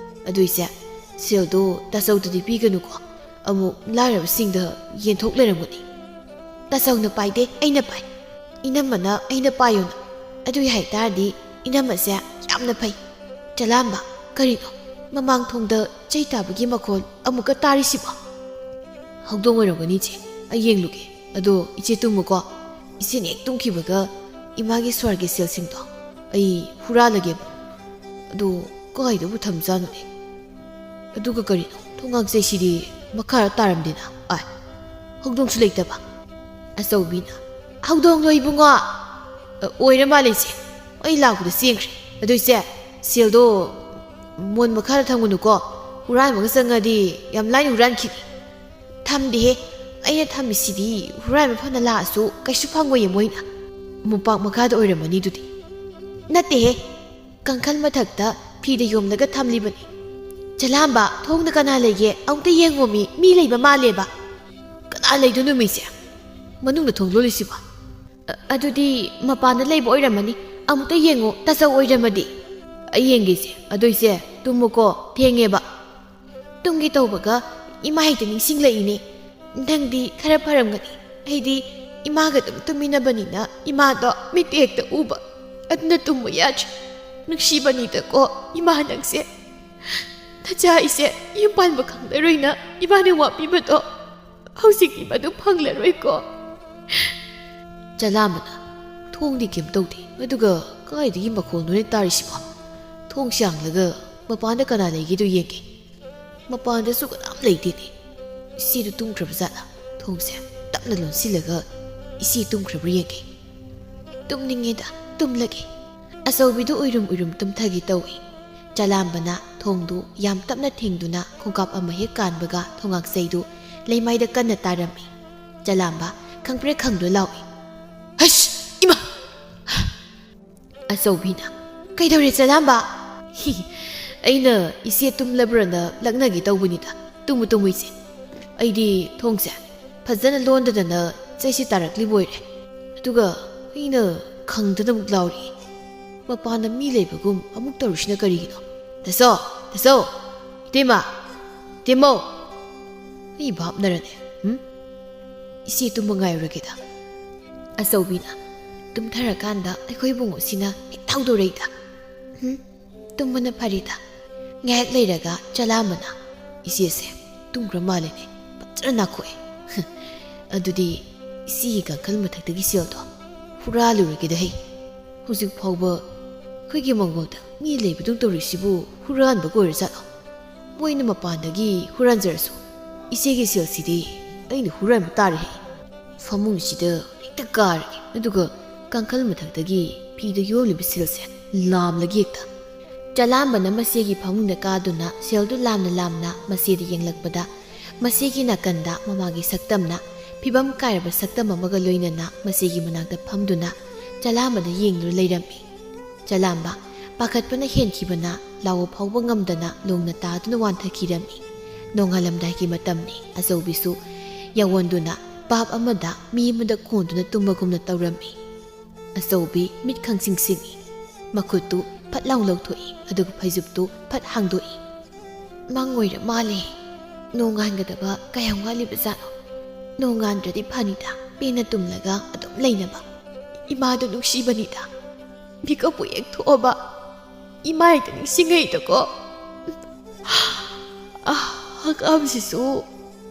ꯑꯗꯨ ꯏꯆꯦ, ꯁꯦꯜꯗꯣ ꯇꯥꯆꯧꯗꯗꯤ ꯄꯤꯒꯅꯨꯀꯣ, ꯑꯃꯨꯛ ꯂꯥꯏꯔꯕꯁꯤꯡꯗ ꯌꯦꯟꯊꯣꯛ ꯂꯩꯔꯝꯒꯅꯤ꯫ ꯇꯥꯆꯧꯅ ꯄꯥꯏꯗꯦ, ꯑꯩꯅ ꯄꯥꯏ꯫ ꯏꯅꯝꯃꯅ ꯑꯩꯅ ꯄꯥꯏꯌꯣꯅ꯫ ꯑꯗꯨꯏ ꯍꯥꯏꯇꯥꯔꯗꯤ ꯏꯅꯝꯃꯁꯦ ꯌꯥꯝꯅ ꯐꯩ꯫ ꯆꯂꯥꯝꯕ, ꯀꯔꯤꯅꯣ? ꯃꯃꯥꯡ ꯊꯣꯡꯗ ꯆꯩ ꯇꯥꯕꯒꯤ ꯃꯈꯣꯜ ꯑꯃꯨꯛꯀ ꯇꯥꯔꯤꯁꯤꯕꯣ? ꯍꯧꯗꯣꯡ ꯑꯣꯏꯔꯝꯒꯅꯤ, ꯏꯆꯦ꯫ ꯑꯩ ꯌꯦꯡꯂꯨꯒꯦ꯫ ꯑꯗꯣ ꯏꯆꯦ ꯇꯨꯝꯃꯨꯀꯣ꯫ ꯏꯆꯦꯅ ꯍꯦꯛ ꯇꯨꯝꯈꯤꯕꯒ ꯏꯃꯥꯒꯤ ꯁ꯭ꯋꯔꯒꯤ ꯁꯦꯜꯁꯤꯡꯗꯣ ꯑꯩ ꯍꯨꯔꯥꯜꯂꯒꯦꯕ꯫ ꯑꯗꯣ ꯀꯥꯏꯗꯕꯨ ꯊꯝꯖꯥꯠꯅꯣꯅꯦ? ꯑꯗꯨꯒ ꯀꯔꯤꯅꯣ? ꯊꯣꯡꯉꯥꯛ ꯆꯩꯁꯤꯗꯤ ꯃꯈꯥꯗ ꯇꯥꯔꯝꯗꯦꯅ꯫ ꯑꯥꯏ, ꯍꯧꯗꯣꯡꯁꯨ ꯂꯩꯇꯕ꯫ ꯑꯆꯧꯕꯤꯅ, "ꯍꯧꯗꯣꯡꯂꯣ ꯏꯕꯨꯡꯉꯣ?" "ꯑ, ꯑꯣꯏꯔ ꯃꯥꯜꯂꯦ ꯏꯆꯦ꯫ ꯑꯩ ꯂꯥꯛꯄꯗ ꯆꯦꯟꯈ꯭ꯔꯦ꯫ ꯑꯗꯨ ꯏꯆꯦ, ꯁꯦꯜꯗꯣ ꯃꯣꯟ ꯃꯈꯥꯗ ꯊꯝꯒꯅꯨꯀꯣ꯫ ꯍꯨꯔꯥꯟꯕꯒ ꯆꯪꯉꯗꯤ ꯌꯥꯝ ꯂꯥꯏꯅ ꯍꯨꯔꯥꯟꯈꯤꯅꯤ꯫" "ꯊꯝꯗꯦꯍꯦ꯫ ꯑꯩꯅ ꯊꯝꯃꯤꯁꯤꯗꯤ ꯍꯨꯔꯥꯟꯕ ꯐꯅ ꯂꯥꯛꯑꯁꯨ ꯀꯩꯁꯨ ꯐꯪꯉꯣꯏꯌꯦ ꯃꯣꯏꯅ꯫ ꯃꯣꯝꯄꯥꯛ ꯃꯈꯥꯗ ꯑꯣꯏꯔꯝꯃꯅꯤ ꯑꯗꯨꯗꯤ꯫" "ꯅꯠꯇꯦꯍꯦ꯫ ꯀꯥꯡꯈꯜ ꯃꯊꯛꯇ ꯐꯤꯗ ꯌꯣꯝꯂꯒ ꯊꯝꯂꯤꯕꯅꯤ꯫" "ꯆꯂꯥꯝꯕ, ꯊꯣꯡꯗ ꯀꯅꯥ ꯂꯩꯒꯦ? ꯑꯃꯨꯛꯇ ꯌꯦꯡꯉꯣꯃꯤ, ꯃꯤ ꯂꯩꯕ ꯃꯥꯜꯂꯦꯕ꯫" "ꯀꯅꯥ ꯂꯩꯗꯣꯏꯅꯣ ꯃꯤꯁꯦ? ꯃꯅꯨꯡꯗ ꯊꯣꯡ ꯂꯣꯜꯂꯤꯁꯤꯕꯣ?" "ꯑ-, ꯑꯗꯨꯗꯤ ꯃꯄꯥꯟꯗ ꯂꯩꯕ ꯑꯣꯏꯔꯝꯃꯅꯤ꯫ ꯑꯃꯨꯛꯇ ꯌꯦꯡꯉꯣ, ꯇꯥꯆꯧ ꯑꯣꯏꯔꯝꯃꯗꯤ꯫" "ꯑꯩ ꯌꯦꯡꯒꯦꯁꯦ꯫ ꯑꯗꯨ ꯏꯆꯦ, ꯇꯨꯝꯃꯨꯀꯣ, ꯊꯦꯡꯉꯦꯕ꯫" ꯇꯨꯝꯒꯦ ꯇꯧꯕꯒ ꯏꯃꯥ ꯍꯦꯛꯇ ꯅꯤꯡꯁꯤꯡꯂꯛꯏꯅꯦ꯫ "ꯅꯪꯗꯤ ꯈꯔ ꯐꯔꯝꯒꯅꯤ꯫ ꯑꯩꯗꯤ ꯏꯃꯥꯒ ꯑꯗꯨꯝ ꯇꯨꯝꯃꯤꯟꯅꯕꯅꯤꯅ ꯏꯃꯥꯗꯣ ꯃꯤꯠꯇ ꯍꯦꯛꯇ ꯎꯕ꯫ ꯑꯗꯨꯅ ꯇꯨꯝꯕ ꯌꯥꯗ꯭ꯔꯦ꯫ ꯅꯨꯡꯁꯤꯕꯅꯤꯗꯀꯣ ꯏꯃꯥ ꯅꯪꯁꯦ꯫ ꯅꯆꯥ ꯑꯩꯁꯦ ꯌꯨꯝ ꯄꯥꯟꯕ ꯈꯪꯂꯔꯣꯏꯅ ꯏꯃꯥꯅ ꯋꯥꯕꯤꯕꯗꯣ ꯍꯧꯖꯤꯛꯇꯤ ꯃꯗꯨ ꯐꯪꯂꯔꯣꯏꯀꯣ꯫" ꯆꯂꯥꯝꯕꯅ, "ꯊꯣꯡꯗꯤ ꯀꯩꯝ ꯇꯧꯗꯦ, ꯑꯗꯨꯒ ꯀꯥꯏꯗꯒꯤ ꯃꯈꯣꯜꯅꯣꯅꯦ ꯇꯥꯔꯤꯁꯤꯕꯣ? ꯊꯣꯡꯁꯦ ꯍꯥꯡꯂꯒ ꯃꯄꯥꯟꯗ ꯀꯅꯥ ꯂꯩꯒꯦꯗꯣ ꯌꯦꯡꯒꯦ꯫" ꯃꯄꯥꯟꯗꯁꯨ ꯀꯅꯥꯝ ꯂꯩꯇꯦꯅꯦ꯫ ꯏꯆꯦꯗꯨ ꯇꯨꯝꯈ꯭ꯔꯕ ꯖꯥꯠꯂ? ꯊꯣꯡꯁꯦ ꯇꯞꯅ ꯂꯣꯟꯁꯤꯜꯂꯒ ꯏꯆꯦ ꯇꯨꯝꯈ꯭ꯔꯕ꯭ꯔꯥ ꯌꯦꯡꯒꯦ꯫ "ꯇꯨꯝꯅꯤꯡꯉꯦꯗ, ꯇꯨꯝꯂꯒꯦ꯫" ꯑꯆꯧꯕꯤꯗꯨ ꯎꯏꯔꯨꯝ ꯎꯏꯔꯨꯝ ꯇꯨꯝꯊꯒꯦ ꯇꯧꯏ꯫ ꯆꯂꯥꯝꯕꯅ ꯊꯣꯡꯗꯨ ꯌꯥꯝ ꯇꯞꯅ ꯊꯤꯡꯗꯨꯅ ꯈꯣꯡꯀꯥꯞ ꯑꯃ ꯍꯦꯛ ꯀꯥꯟꯕꯒ ꯊꯣꯡꯉꯥꯛꯆꯩꯗꯨ ꯂꯩꯃꯥꯏꯗ ꯀꯟꯅ ꯇꯥꯔꯝꯃꯤ꯫ ꯆꯂꯥꯝꯕ ꯈꯪꯄ꯭ꯔꯦꯛ ꯈꯪꯗꯨꯅ ꯂꯥꯎꯏ, "ꯍꯩꯁ! ꯏꯃꯥ!" ꯑꯆꯧꯕꯤꯅ, "ꯀꯩꯗꯧꯔꯦ ꯆꯂꯥꯝꯕ?" "ꯍꯤ, ꯑꯩꯅ ꯏꯆꯦ ꯇꯨꯝꯂꯕ꯭ꯔꯅ ꯂꯛꯅꯒꯦ ꯇꯧꯕꯅꯤꯗ꯫ ꯇꯨꯝꯃꯨ, ꯇꯨꯝꯃꯨ ꯏꯆꯦ꯫ ꯑꯩꯗꯤ ꯊꯣꯡꯁꯦ ꯐꯖꯅ ꯂꯣꯟꯗꯗꯅ ꯆꯩꯁꯤ ꯇꯥꯔꯛꯂꯤꯕ ꯑꯣꯏꯔꯦ꯫ ꯑꯗꯨꯒ ꯑꯩꯅ ꯈꯪꯗꯅ ꯑꯃꯨꯛ ꯂꯥꯎꯔꯤ꯫ ꯃꯄꯥꯟꯗ ꯃꯤ ꯂꯩꯕꯒꯨꯝ ꯑꯃꯨꯛ ꯇꯧꯔꯤꯁꯤꯅ ꯀꯔꯤꯒꯤꯅꯣ? ꯇꯥꯆꯧ, ꯇꯥꯆꯧ, ꯏꯇꯩꯃ, ꯏꯇꯩꯃꯧ, ꯑꯩ ꯚꯥꯞꯅꯔꯅꯦ꯫ ꯎꯝ? ꯏꯆꯦ ꯇꯨꯝꯕ ꯉꯥꯏꯔꯨꯔꯒꯦꯗ꯫" ꯑꯆꯧꯕꯤꯅ, "ꯇꯨꯝꯊꯔꯀꯥꯟꯗ ꯑꯩꯈꯣꯏ ꯏꯕꯨꯡꯉꯣꯁꯤꯅ ꯍꯦꯛ ꯊꯥꯎꯗꯣꯔꯛꯏꯗ꯫ ꯎꯝ? ꯇꯨꯝꯕꯅ ꯐꯔꯦꯗ꯫" ꯉꯥꯏꯍꯥꯛ ꯂꯩꯔꯒ ꯆꯂꯥꯝꯕꯅ, "ꯏꯆꯦꯁꯦ ꯇꯨꯝꯈ꯭ꯔ ꯃꯥꯜꯂꯦꯅꯦ, ꯐꯖꯅ ꯅꯥꯈꯣꯛꯑꯦ꯫ ꯑꯗꯨꯗꯤ ꯏꯆꯦꯒꯤ ꯀꯥꯡꯈꯜ ꯃꯊꯛꯇꯒꯤ ꯁꯦꯜꯗꯣ ꯍꯨꯔꯥꯜꯂꯨꯔꯒꯦꯗ ꯍꯩ꯫ ꯍꯧꯖꯤꯛ ꯐꯥꯎꯕ ꯑꯩꯈꯣꯏꯒꯤ ꯃꯥꯡꯒꯣꯜꯗ ꯃꯤ ꯂꯩꯕꯗꯧ ꯇꯧꯔꯤꯁꯤꯕꯨ ꯍꯨꯔꯥꯟꯕꯒ ꯑꯣꯏꯔꯖꯥꯠꯂꯣ? ꯃꯣꯏꯅ ꯃꯄꯥꯟꯗꯒꯤ ꯍꯨꯔꯥꯟꯖꯔꯁꯨ ꯏꯆꯦꯒꯤ ꯁꯦꯜꯁꯤꯗꯤ ꯑꯩꯅ ꯍꯨꯔꯥꯟꯕ ꯇꯥꯔꯦ ꯍꯩ꯫ ꯐꯃꯨꯡꯁꯤꯗ ꯍꯦꯛꯇ ꯀꯥꯔꯒꯦ, ꯑꯗꯨꯒ ꯀꯥꯡꯈꯜ ꯃꯊꯛꯇꯒꯤ ꯐꯤꯗ ꯌꯣꯝꯂꯤꯕ ꯁꯦꯜꯁꯦ ꯂꯥꯝꯂꯒꯦ ꯍꯦꯛꯇ꯫" ꯆꯂꯥꯝꯕꯅ ꯃꯆꯦꯒꯤ ꯐꯃꯨꯡꯗ ꯀꯥꯗꯨꯅ ꯁꯦꯜꯗꯨ ꯂꯥꯝꯅ ꯂꯥꯝꯅ ꯃꯆꯦꯗ ꯌꯦꯡꯂꯛꯄꯗ, ꯃꯆꯦꯒꯤ ꯅꯥꯀꯟꯗ ꯃꯃꯥꯒꯤ ꯁꯛꯇꯝꯅ ꯐꯤꯕꯝ ꯀꯥꯏꯔꯕ ꯁꯛꯇꯝ ꯑꯃꯒ ꯂꯣꯏꯅꯅ ꯃꯆꯦꯒꯤ ꯃꯅꯥꯛꯇ ꯐꯝꯗꯨꯅ ꯆꯂꯥꯝꯕꯗ ꯌꯦꯡꯗꯨꯅ ꯂꯩꯔꯝꯃꯤ꯫ ꯆꯂꯥꯝꯕ ꯄꯥꯈꯠꯄꯅ ꯍꯦꯟꯈꯤꯕꯅ ꯂꯥꯎꯕ ꯐꯥꯎꯕ ꯉꯝꯗꯅ ꯂꯣꯡꯅ ꯇꯥꯗꯨꯅ ꯋꯥꯟꯊꯈꯤꯔꯝꯃꯤ꯫ ꯅꯣꯡꯉꯥꯜꯂꯝꯗꯥꯏꯒꯤ ꯃꯇꯝꯅꯤ꯫ ꯑꯆꯧꯕꯤꯁꯨ ꯌꯥꯋꯣꯟꯗꯨꯅ ꯄꯥꯞ ꯑꯃꯗ ꯃꯤ ꯑꯃꯗ ꯀꯣꯟꯗꯨꯅ ꯇꯨꯝꯕꯒꯨꯝꯅ ꯇꯧꯔꯝꯃꯤ꯫ ꯑꯆꯧꯕꯤ ꯃꯤꯠ ꯈꯪꯁꯤꯡ ꯁꯤꯡꯏ꯫ ꯃꯈꯨꯠꯇꯨ ꯐꯠ ꯂꯥꯎ ꯂꯧꯊꯣꯛꯏ, ꯑꯗꯨꯒ ꯐꯩꯖꯨꯞꯇꯨ ꯐꯠ ꯍꯥꯡꯗꯣꯛꯏ꯫ "ꯃꯪ ꯑꯣꯏꯔ ꯃꯥꯜꯂꯦ꯫ ꯅꯣꯡꯉꯥꯟꯒꯗꯕ ꯀꯌꯥꯝ ꯋꯥꯠꯂꯤꯕ ꯖꯥꯠꯅꯣ? ꯅꯣꯡꯉꯥꯟꯗ꯭ꯔꯗꯤ ꯐꯅꯤꯗ, ꯄꯦꯟꯅ ꯇꯨꯝꯂꯒ ꯑꯗꯨꯝ ꯂꯩꯅꯕ꯫ ꯏꯃꯥꯗꯣ ꯅꯨꯡꯁꯤꯕꯅꯤꯗ꯫ ꯃꯤꯀꯞꯄꯨ ꯍꯦꯛ ꯊꯣꯛꯑꯕ ꯏꯃꯥ ꯍꯦꯛꯇ ꯅꯤꯡꯁꯤꯡꯉꯛꯏꯗꯀꯣ꯫ ꯑꯥ, ꯍꯀꯥꯝꯁꯤꯁꯨ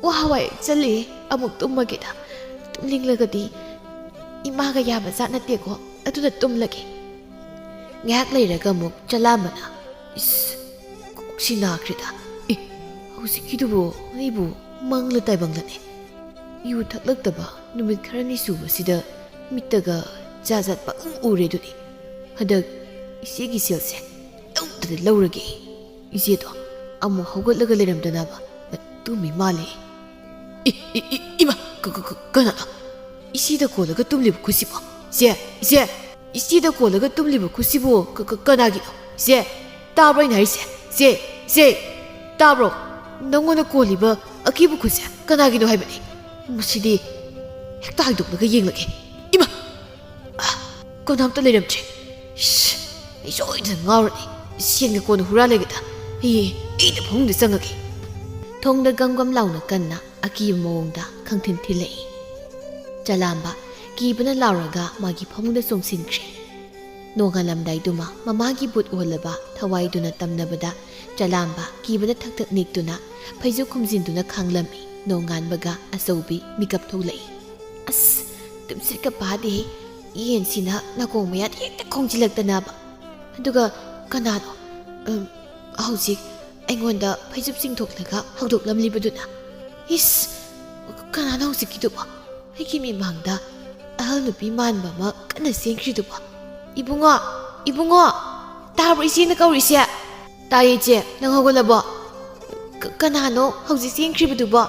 ꯋꯥ ꯋꯥ ꯍꯦꯛ ꯆꯜꯂꯦ꯫ ꯑꯃꯨꯛ ꯇꯨꯝꯃꯒꯦꯗ꯫ ꯇꯨꯝꯅꯤꯡꯂꯒꯗꯤ ꯏꯃꯥꯒ ꯌꯥꯕ ꯖꯥꯠ ꯅꯠꯇꯦꯀꯣ꯫ ꯑꯗꯨꯅ ꯇꯨꯝꯂꯒꯦ꯫" ꯉꯥꯏꯍꯥꯛ ꯂꯩꯔꯒ ꯑꯃꯨꯛ ꯆꯂꯥꯝꯕꯅ, "ꯏꯁ, ꯀꯣꯛꯁꯤ ꯅꯥꯈ꯭ꯔꯦꯗ꯫ ꯑꯦ, ꯍꯧꯖꯤꯛꯀꯤꯗꯨꯕꯨ ꯑꯩꯕꯨ ꯃꯪꯂ ꯇꯥꯏꯕꯪꯂꯅꯦ? ꯌꯨ ꯊꯛꯂꯛꯇꯕ ꯅꯨꯃꯤꯠ ꯈꯔꯅꯤ ꯁꯨꯕꯁꯤꯗ ꯃꯤꯠꯇꯒ ꯖꯥꯠ ꯖꯥꯠ ꯄꯪꯎ ꯎꯔꯦ ꯑꯗꯨꯅꯤ꯫ ꯍꯟꯗꯛ ꯏꯆꯦꯒꯤ ꯁꯦꯜꯁꯦ ꯂꯧꯗ ꯂꯧꯔꯒꯦ꯫ ꯏꯆꯦꯗꯣ ꯑꯃꯨꯛ ꯍꯧꯒꯠꯂꯒ ꯂꯩꯔꯝꯗꯅꯕ ꯇꯨꯝꯃꯤ ꯃꯥꯜꯂꯦ꯫ ꯏ, ꯏ, ꯏ, ꯏꯃꯥ! ꯀ-, ꯀ-, ꯀ-, ꯀꯅꯥꯅꯣ? ꯏꯆꯦꯗ ꯀꯣꯜꯂꯒ ꯇꯨꯝꯂꯤꯕ ꯈꯨꯠꯁꯤꯕꯣ? ꯏꯆꯦ! ꯏꯆꯦ! ꯏꯆꯦꯗ ꯀꯣꯜꯂꯒ ꯇꯨꯝꯂꯤꯕ ꯈꯨꯠꯁꯤꯕꯨ ꯀ-, ꯀ-, ꯀꯅꯥꯒꯤꯅꯣ? ꯏꯆꯦ! ꯇꯥꯕ꯭ꯔꯣ ꯑꯩꯅ ꯍꯥꯏꯔꯤꯁꯦ? ꯏꯆꯦ! ꯏꯆꯦ! ꯇꯥꯕ꯭ꯔꯣ? ꯅꯪꯉꯣꯟꯗ ꯀꯣꯜꯂꯤꯕ ꯑꯀꯤꯕ ꯈꯨꯠꯁꯦ ꯀꯅꯥꯒꯤꯅꯣ ꯍꯥꯏꯕꯅꯤ? ꯃꯁꯤꯗꯤ ꯍꯦꯛꯇ ꯍꯥꯏꯗꯣꯛꯂꯒ ꯌꯦꯡꯂꯒꯦ꯫ ꯏꯃꯥ! ꯑ, ꯀꯅꯥꯝꯇ ꯂꯩꯔꯝꯗ꯭ꯔꯦ꯫ ꯏꯁ, ꯑꯩ ꯁꯣꯏꯗꯅ ꯉꯥꯎꯔꯅꯤ꯫ ꯁꯦꯟꯒ ꯀꯣꯟꯅ ꯍꯨꯔꯥꯜꯂꯒꯦꯗ꯫ ꯑꯩ, ꯑꯩꯅ ꯐꯃꯨꯡꯗ ꯆꯪꯉꯒꯦ꯫ ꯊꯣꯡꯗ ꯒꯝ ꯒꯝ ꯂꯥꯎꯅ ꯀꯟꯅ ꯑꯀꯤꯕ ꯃꯑꯣꯡꯗ ꯈꯪꯊꯤꯟ ꯊꯤꯜꯂꯛꯏ꯫ ꯆꯂꯥꯝꯕ ꯀꯤꯕꯅ ꯂꯥꯎꯔꯒ ꯃꯥꯒꯤ ꯐꯃꯨꯡꯗ ꯆꯣꯡꯁꯤꯟꯈ꯭ꯔꯦ꯫ ꯅꯣꯡꯉꯥꯜꯂꯝꯗꯥꯏꯗꯨꯃ ꯃꯃꯥꯒꯤ ꯕꯨꯠ ꯑꯣꯜꯂꯕ ꯊꯋꯥꯏꯗꯨꯅ ꯇꯝꯅꯕꯗ ꯆꯂꯥꯝꯕ ꯀꯤꯕꯅ ꯊꯛ ꯊꯛ ꯅꯤꯛꯇꯨꯅ ꯐꯩꯖꯨꯞ ꯈꯨꯝꯖꯤꯟꯗꯨꯅ ꯈꯥꯡꯂꯝꯃꯤ꯫ ꯅꯣꯡꯉꯥꯟꯕꯒ ꯑꯆꯧꯕꯤ ꯃꯤꯀꯞ ꯊꯣꯛꯂꯛꯏ꯫ ꯑꯁ, ꯇꯨꯝꯁꯤꯠꯀ ꯐꯥꯗꯦꯍꯦ꯫ ꯌꯦꯟꯁꯤꯅ ꯅꯥꯀꯣꯡ ꯃꯌꯥꯗ ꯍꯦꯛꯇ ꯈꯣꯡꯖꯤꯜꯂꯛꯇꯅꯕ꯫ ꯑꯗꯨꯒ ꯀꯅꯥꯅꯣ, ꯎꯝ, ꯍꯧꯖꯤꯛ ꯑꯩꯉꯣꯟꯗ ꯐꯩꯖꯨꯞ ꯆꯤꯡꯊꯣꯛꯂꯒ ꯍꯧꯗꯣꯛꯂꯝꯂꯤꯕꯗꯨꯅ? ꯏꯁ, ꯀꯅꯥꯅꯣ ꯍꯧꯖꯤꯛꯀꯤꯗꯨꯕꯣ? ꯑꯩꯒꯤ ꯃꯤꯃꯥꯡꯗ ꯑꯍꯜ ꯅꯨꯄꯤ ꯃꯥꯟꯕ ꯑꯃ ꯀꯟꯅ ꯆꯦꯟꯈ꯭ꯔꯤꯗꯨꯕꯣ? "ꯏꯕꯨꯡꯉꯣ, ꯏꯕꯨꯡꯉꯣ, ꯇꯥꯕ꯭ꯔꯣ ꯏꯆꯦꯅ ꯀꯧꯔꯤꯁꯦ?" "ꯇꯥꯏꯌꯦ ꯏꯆꯦ, ꯅꯪ ꯍꯧꯒꯠꯂꯕꯣ?" "ꯀ-, ꯀꯅꯥꯅꯣ ꯍꯧꯖꯤꯛ ꯆꯦꯟꯈ꯭ꯔꯤꯕꯗꯨꯕꯣ?"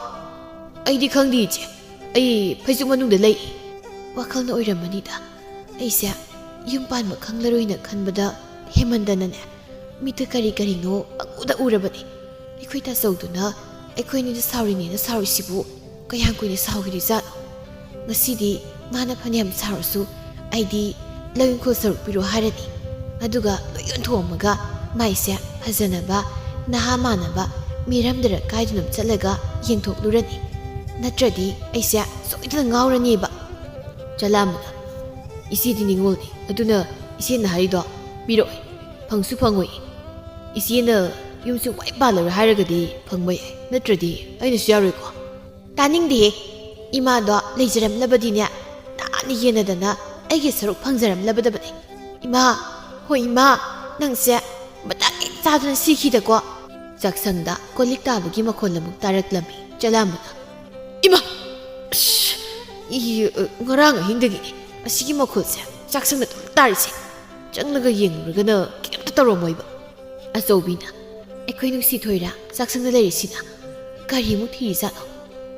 "ꯑꯩꯗꯤ ꯈꯪꯗꯦ ꯏꯆꯦ, ꯑꯩ ꯐꯩꯖꯨꯞ ꯃꯅꯨꯡꯗ ꯂꯩ꯫" ꯋꯥꯈꯜꯅ ꯑꯣꯏꯔꯝꯃꯅꯤꯗ꯫ ꯑꯩꯁꯦ ꯌꯨꯝ ꯄꯥꯟꯕ ꯈꯪꯂꯔꯣꯏꯅ ꯈꯟꯕꯗ ꯍꯦꯟꯃꯟꯗꯅꯅꯦ, ꯃꯤꯠꯇ ꯀꯔꯤ ꯀꯔꯤꯅꯣ ꯄꯪꯎꯗ ꯎꯔꯕꯅꯤ꯫ ꯑꯩꯈꯣꯏ ꯇꯥꯆꯧꯗꯨꯅ ꯑꯩꯈꯣꯏꯅꯤꯗ ꯁꯥꯎꯔꯤꯅꯦꯅ ꯁꯥꯎꯔꯤꯁꯤꯕꯨ ꯀꯌꯥꯝ ꯀꯨꯏꯅ ꯁꯥꯎꯈꯤꯗꯣꯏꯖꯥꯠꯅꯣ? ꯉꯁꯤꯗꯤ ꯃꯥꯅ ꯐꯅꯌꯥꯝ ꯁꯥꯎꯔꯁꯨ ꯑꯩꯗꯤ ꯂꯧ ꯏꯪꯈꯣꯜ ꯁꯔꯨꯛ ꯄꯤꯔꯣ ꯍꯥꯏꯔꯅꯤ꯫ ꯑꯗꯨꯒ ꯂꯣꯏ ꯌꯣꯟꯊꯣꯛꯑꯝꯃꯒ ꯃꯥꯏꯁꯦ ꯐꯖꯅꯕ, ꯅꯍꯥ ꯃꯥꯟꯅꯕ ꯃꯤꯔꯝꯗꯔ ꯀꯥꯏꯗꯅꯣ ꯆꯠꯂꯒ ꯌꯦꯡꯊꯣꯛꯂꯨꯔꯅꯤ꯫ ꯅꯠꯇ꯭ꯔꯗꯤ ꯑꯩꯁꯦ ꯁꯣꯏꯗꯅ ꯉꯥꯎꯔꯅꯦꯕ꯫ ꯆꯂꯥꯝꯕꯅ, "ꯏꯆꯦꯗꯤ ꯅꯤꯉꯣꯜꯅꯤ, ꯑꯗꯨꯅ ꯏꯆꯦꯅ ꯍꯥꯏꯔꯤꯗꯣ ꯄꯤꯔꯛꯑꯣꯏ, ꯐꯪꯁꯨ ꯐꯪꯉꯣꯏ꯫ ꯏꯆꯦꯅ ꯌꯨꯝꯁꯨ ꯋꯥꯏ ꯄꯥꯜꯂꯔꯣꯏ ꯍꯥꯏꯔꯒꯗꯤ ꯐꯪꯕ ꯌꯥꯏ, ꯅꯠꯇ꯭ꯔꯗꯤ ꯑꯩꯅꯁꯨ ꯌꯥꯔꯣꯏꯀꯣ?" "ꯇꯥꯅꯤꯡꯗꯦꯍꯦ꯫ ꯏꯃꯥꯗꯣ ꯂꯩꯖꯔꯝꯂꯕꯗꯤꯅꯦ, ꯅꯍꯥꯟꯅ ꯌꯦꯟꯅꯗꯅ ꯑꯩꯒꯤ ꯁꯔꯨꯛ ꯐꯪꯖꯔꯝꯂꯕꯗꯕꯅꯤ꯫ ꯏꯃꯥ, ꯍꯣꯏ ꯏꯃꯥ, ꯅꯪꯁꯦ ꯃꯇꯥꯡ ꯍꯦꯛ ꯆꯥꯗꯅ ꯁꯤꯈꯤꯗꯀꯣ꯫" ꯆꯥꯛꯁꯪꯗ ꯀꯣꯜꯂꯤꯛ ꯇꯥꯕꯒꯤ ꯃꯈꯣꯜ ꯑꯃꯨꯛ ꯇꯥꯔꯛꯂꯝꯃꯤ꯫ ꯆꯂꯥꯝꯕꯅ, "ꯏꯃꯥ! ꯑꯁ, ꯏ, ꯑ, ꯉꯔꯥꯡ ꯑꯍꯤꯡꯗꯒꯤꯅꯦ ꯑꯁꯤꯒꯤ ꯃꯈꯣꯜꯁꯦ ꯆꯥꯛꯁꯪꯗ ꯑꯗꯨꯝ ꯇꯥꯔꯤꯁꯦ꯫ ꯆꯪꯂꯒ ꯌꯦꯡꯂꯨꯔꯒꯅ ꯀꯩꯝꯇ ꯇꯧꯔꯝꯃꯣꯏꯕ꯫" ꯑꯆꯧꯕꯤꯅ, "ꯑꯩꯈꯣꯏ ꯅꯨꯡꯁꯤ ꯊꯣꯏꯔ ꯆꯥꯛꯁꯪꯗ ꯂꯩꯔꯤꯁꯤꯅ? ꯀꯔꯤꯃꯨꯛ ꯊꯤꯔꯤꯖꯥꯠꯅꯣ?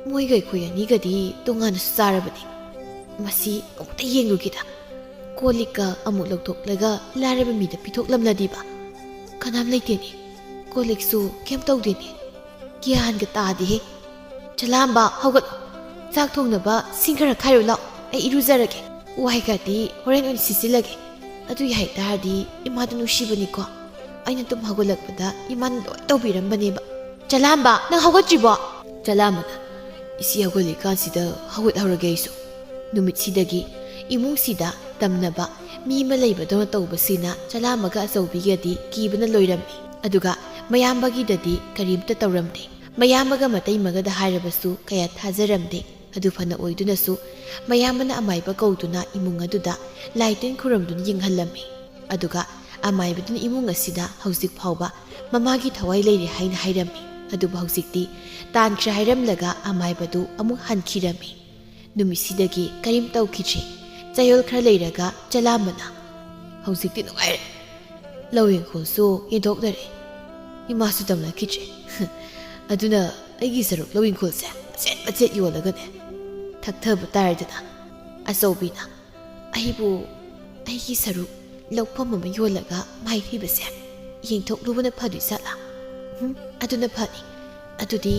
ꯃꯣꯏꯒ ꯑꯩꯈꯣꯏ ꯑꯅꯤꯒꯗꯤ ꯇꯣꯉꯥꯟꯅꯁꯨ ꯆꯥꯔꯕꯅꯤ꯫ ꯃꯁꯤ ꯑꯃꯨꯛꯇ ꯌꯦꯡꯂꯨꯒꯦꯗ꯫ ꯀꯣꯜ ꯂꯤꯛꯀ ꯑꯃꯨꯛ ꯂꯧꯊꯣꯛꯂꯒ ꯂꯥꯏꯔꯕ ꯃꯤꯗ ꯄꯤꯊꯣꯛꯂꯝꯂꯗꯤꯕ꯫ ꯀꯅꯥꯝ ꯂꯩꯇꯦꯅꯦ꯫ ꯀꯣꯜ ꯂꯤꯛꯁꯨ ꯀꯩꯝ ꯇꯧꯗꯦꯅꯦ꯫ ꯒ꯭ꯌꯥꯟꯒ ꯇꯥꯗꯦꯍꯦ꯫ ꯆꯂꯥꯝꯕ, ꯍꯧꯒꯠꯂꯣ꯫ ꯆꯥꯛ ꯊꯣꯡꯅꯕ ꯁꯤꯡ ꯈꯔ ꯈꯥꯏꯔꯨ ꯂꯥꯛꯑꯣ꯫ ꯑꯩ ꯏꯔꯨꯖꯔꯒꯦ꯫ ꯋꯥꯏꯒꯗꯤ ꯍꯣꯔꯦꯟ ꯑꯣꯏꯅ ꯁꯤꯠꯆꯤꯜꯂꯒꯦ꯫ ꯑꯗꯨꯒꯤ ꯍꯥꯏꯇꯥꯔꯗꯤ ꯏꯃꯥꯗꯣ ꯅꯨꯡꯁꯤꯕꯅꯤꯀꯣ꯫ ꯑꯩꯅ ꯇꯨꯝ ꯍꯧꯒꯠꯂꯛꯄꯗ ꯏꯃꯥꯅ ꯂꯣꯏ ꯇꯧꯕꯤꯔꯝꯕꯅꯦꯕ꯫ ꯆꯂꯥꯝꯕ, ꯅꯪ ꯍꯧꯒꯠꯇ꯭ꯔꯤꯕꯣ?" ꯆꯂꯥꯝꯕꯅ, "ꯏꯆꯦ ꯍꯧꯒꯠꯂꯤꯀꯥꯟꯁꯤꯗ ꯍꯧꯒꯠꯍꯧꯔꯒꯦ ꯑꯩꯁꯨ"꯫ ꯅꯨꯃꯤꯠꯁꯤꯗꯒꯤ ꯏꯃꯨꯡꯁꯤꯗ ꯇꯝꯅꯕ ꯃꯤ ꯑꯃ ꯂꯩꯕꯗꯧꯅ ꯇꯧꯕꯁꯤꯅ ꯆꯂꯥꯝꯕꯒ ꯑꯆꯧꯕꯤꯒꯗꯤ ꯀꯤꯕꯅ ꯂꯣꯏꯔꯝꯃꯤ꯫ ꯑꯗꯨꯒ ꯃꯌꯥꯝꯕꯒꯤꯗꯗꯤ ꯀꯔꯤꯝꯇ ꯇꯧꯔꯝꯗꯦ꯫ ꯃꯌꯥꯝꯕꯒ ꯃꯇꯩꯃꯒꯗ ꯍꯥꯏꯔꯕꯁꯨ ꯀꯌꯥ ꯊꯥꯖꯔꯝꯗꯦ꯫ ꯑꯗꯨ ꯐꯅ ꯑꯣꯏꯗꯨꯅꯁꯨ ꯃꯌꯥꯝꯕꯅ ꯑꯃꯥꯏꯕ ꯀꯧꯗꯨꯅ ꯏꯃꯨꯡ ꯑꯗꯨꯗ ꯂꯥꯏ ꯇꯤꯟ ꯈꯨꯔꯨꯝꯗꯨꯅ ꯌꯦꯡꯍꯜꯂꯝꯃꯤ꯫ ꯑꯗꯨꯒ ꯑꯃꯥꯏꯕꯗꯨꯅ ꯏꯃꯨꯡ ꯑꯁꯤꯗ ꯍꯧꯖꯤꯛ ꯐꯥꯎꯕ ꯃꯃꯥꯒꯤ ꯊꯋꯥꯏ ꯂꯩꯔꯤ ꯍꯥꯏꯅ ꯍꯥꯏꯔꯝꯃꯤ꯫ ꯑꯗꯨꯕꯨ ꯍꯧꯖꯤꯛꯇꯤ ꯇꯥꯟꯈ꯭ꯔꯦ ꯍꯥꯏꯔꯝꯂꯒ ꯑꯃꯥꯏꯕꯗꯨ ꯑꯃꯨꯛ ꯍꯟꯈꯤꯔꯝꯃꯤ꯫ ꯅꯨꯃꯤꯠꯁꯤꯗꯒꯤ ꯀꯔꯤꯝ ꯇꯧꯈꯤꯗ꯭ꯔꯦ꯫ ꯆꯌꯣꯜ ꯈꯔ ꯂꯩꯔꯒ ꯆꯂꯥꯝꯕꯅ, "ꯍꯧꯖꯤꯛꯇꯤ ꯅꯨꯡꯉꯥꯏꯔꯦ꯫ ꯂꯧ ꯏꯪꯈꯣꯜꯁꯨ ꯌꯦꯟꯊꯣꯛꯅꯔꯦ꯫ ꯏꯃꯥꯁꯨ ꯇꯝꯂꯛꯈꯤꯗ꯭ꯔꯦ꯫ ꯑꯗꯨꯅ ꯑꯩꯒꯤ ꯁꯔꯨꯛ ꯂꯧ ꯏꯪꯈꯣꯜꯁꯦ ꯃꯆꯦꯠ ꯃꯆꯦꯠ ꯌꯣꯜꯂꯒꯅꯦ ꯊꯛꯊꯕ ꯇꯥꯔꯦꯗꯅ"꯫ ꯑꯆꯧꯕꯤꯅ, "ꯑꯩꯕꯨ ꯑꯩꯒꯤ ꯁꯔꯨꯛ ꯂꯧꯐꯝ ꯑꯃ ꯌꯣꯜꯂꯒ ꯃꯥꯏꯊꯤꯕꯁꯦ ꯌꯦꯡꯊꯣꯛꯂꯨꯕꯅ ꯐꯗꯣꯏ ꯖꯥꯠꯂꯥ? ꯎꯝ, ꯑꯗꯨꯅ ꯐꯅꯤ꯫ ꯑꯗꯨꯗꯤ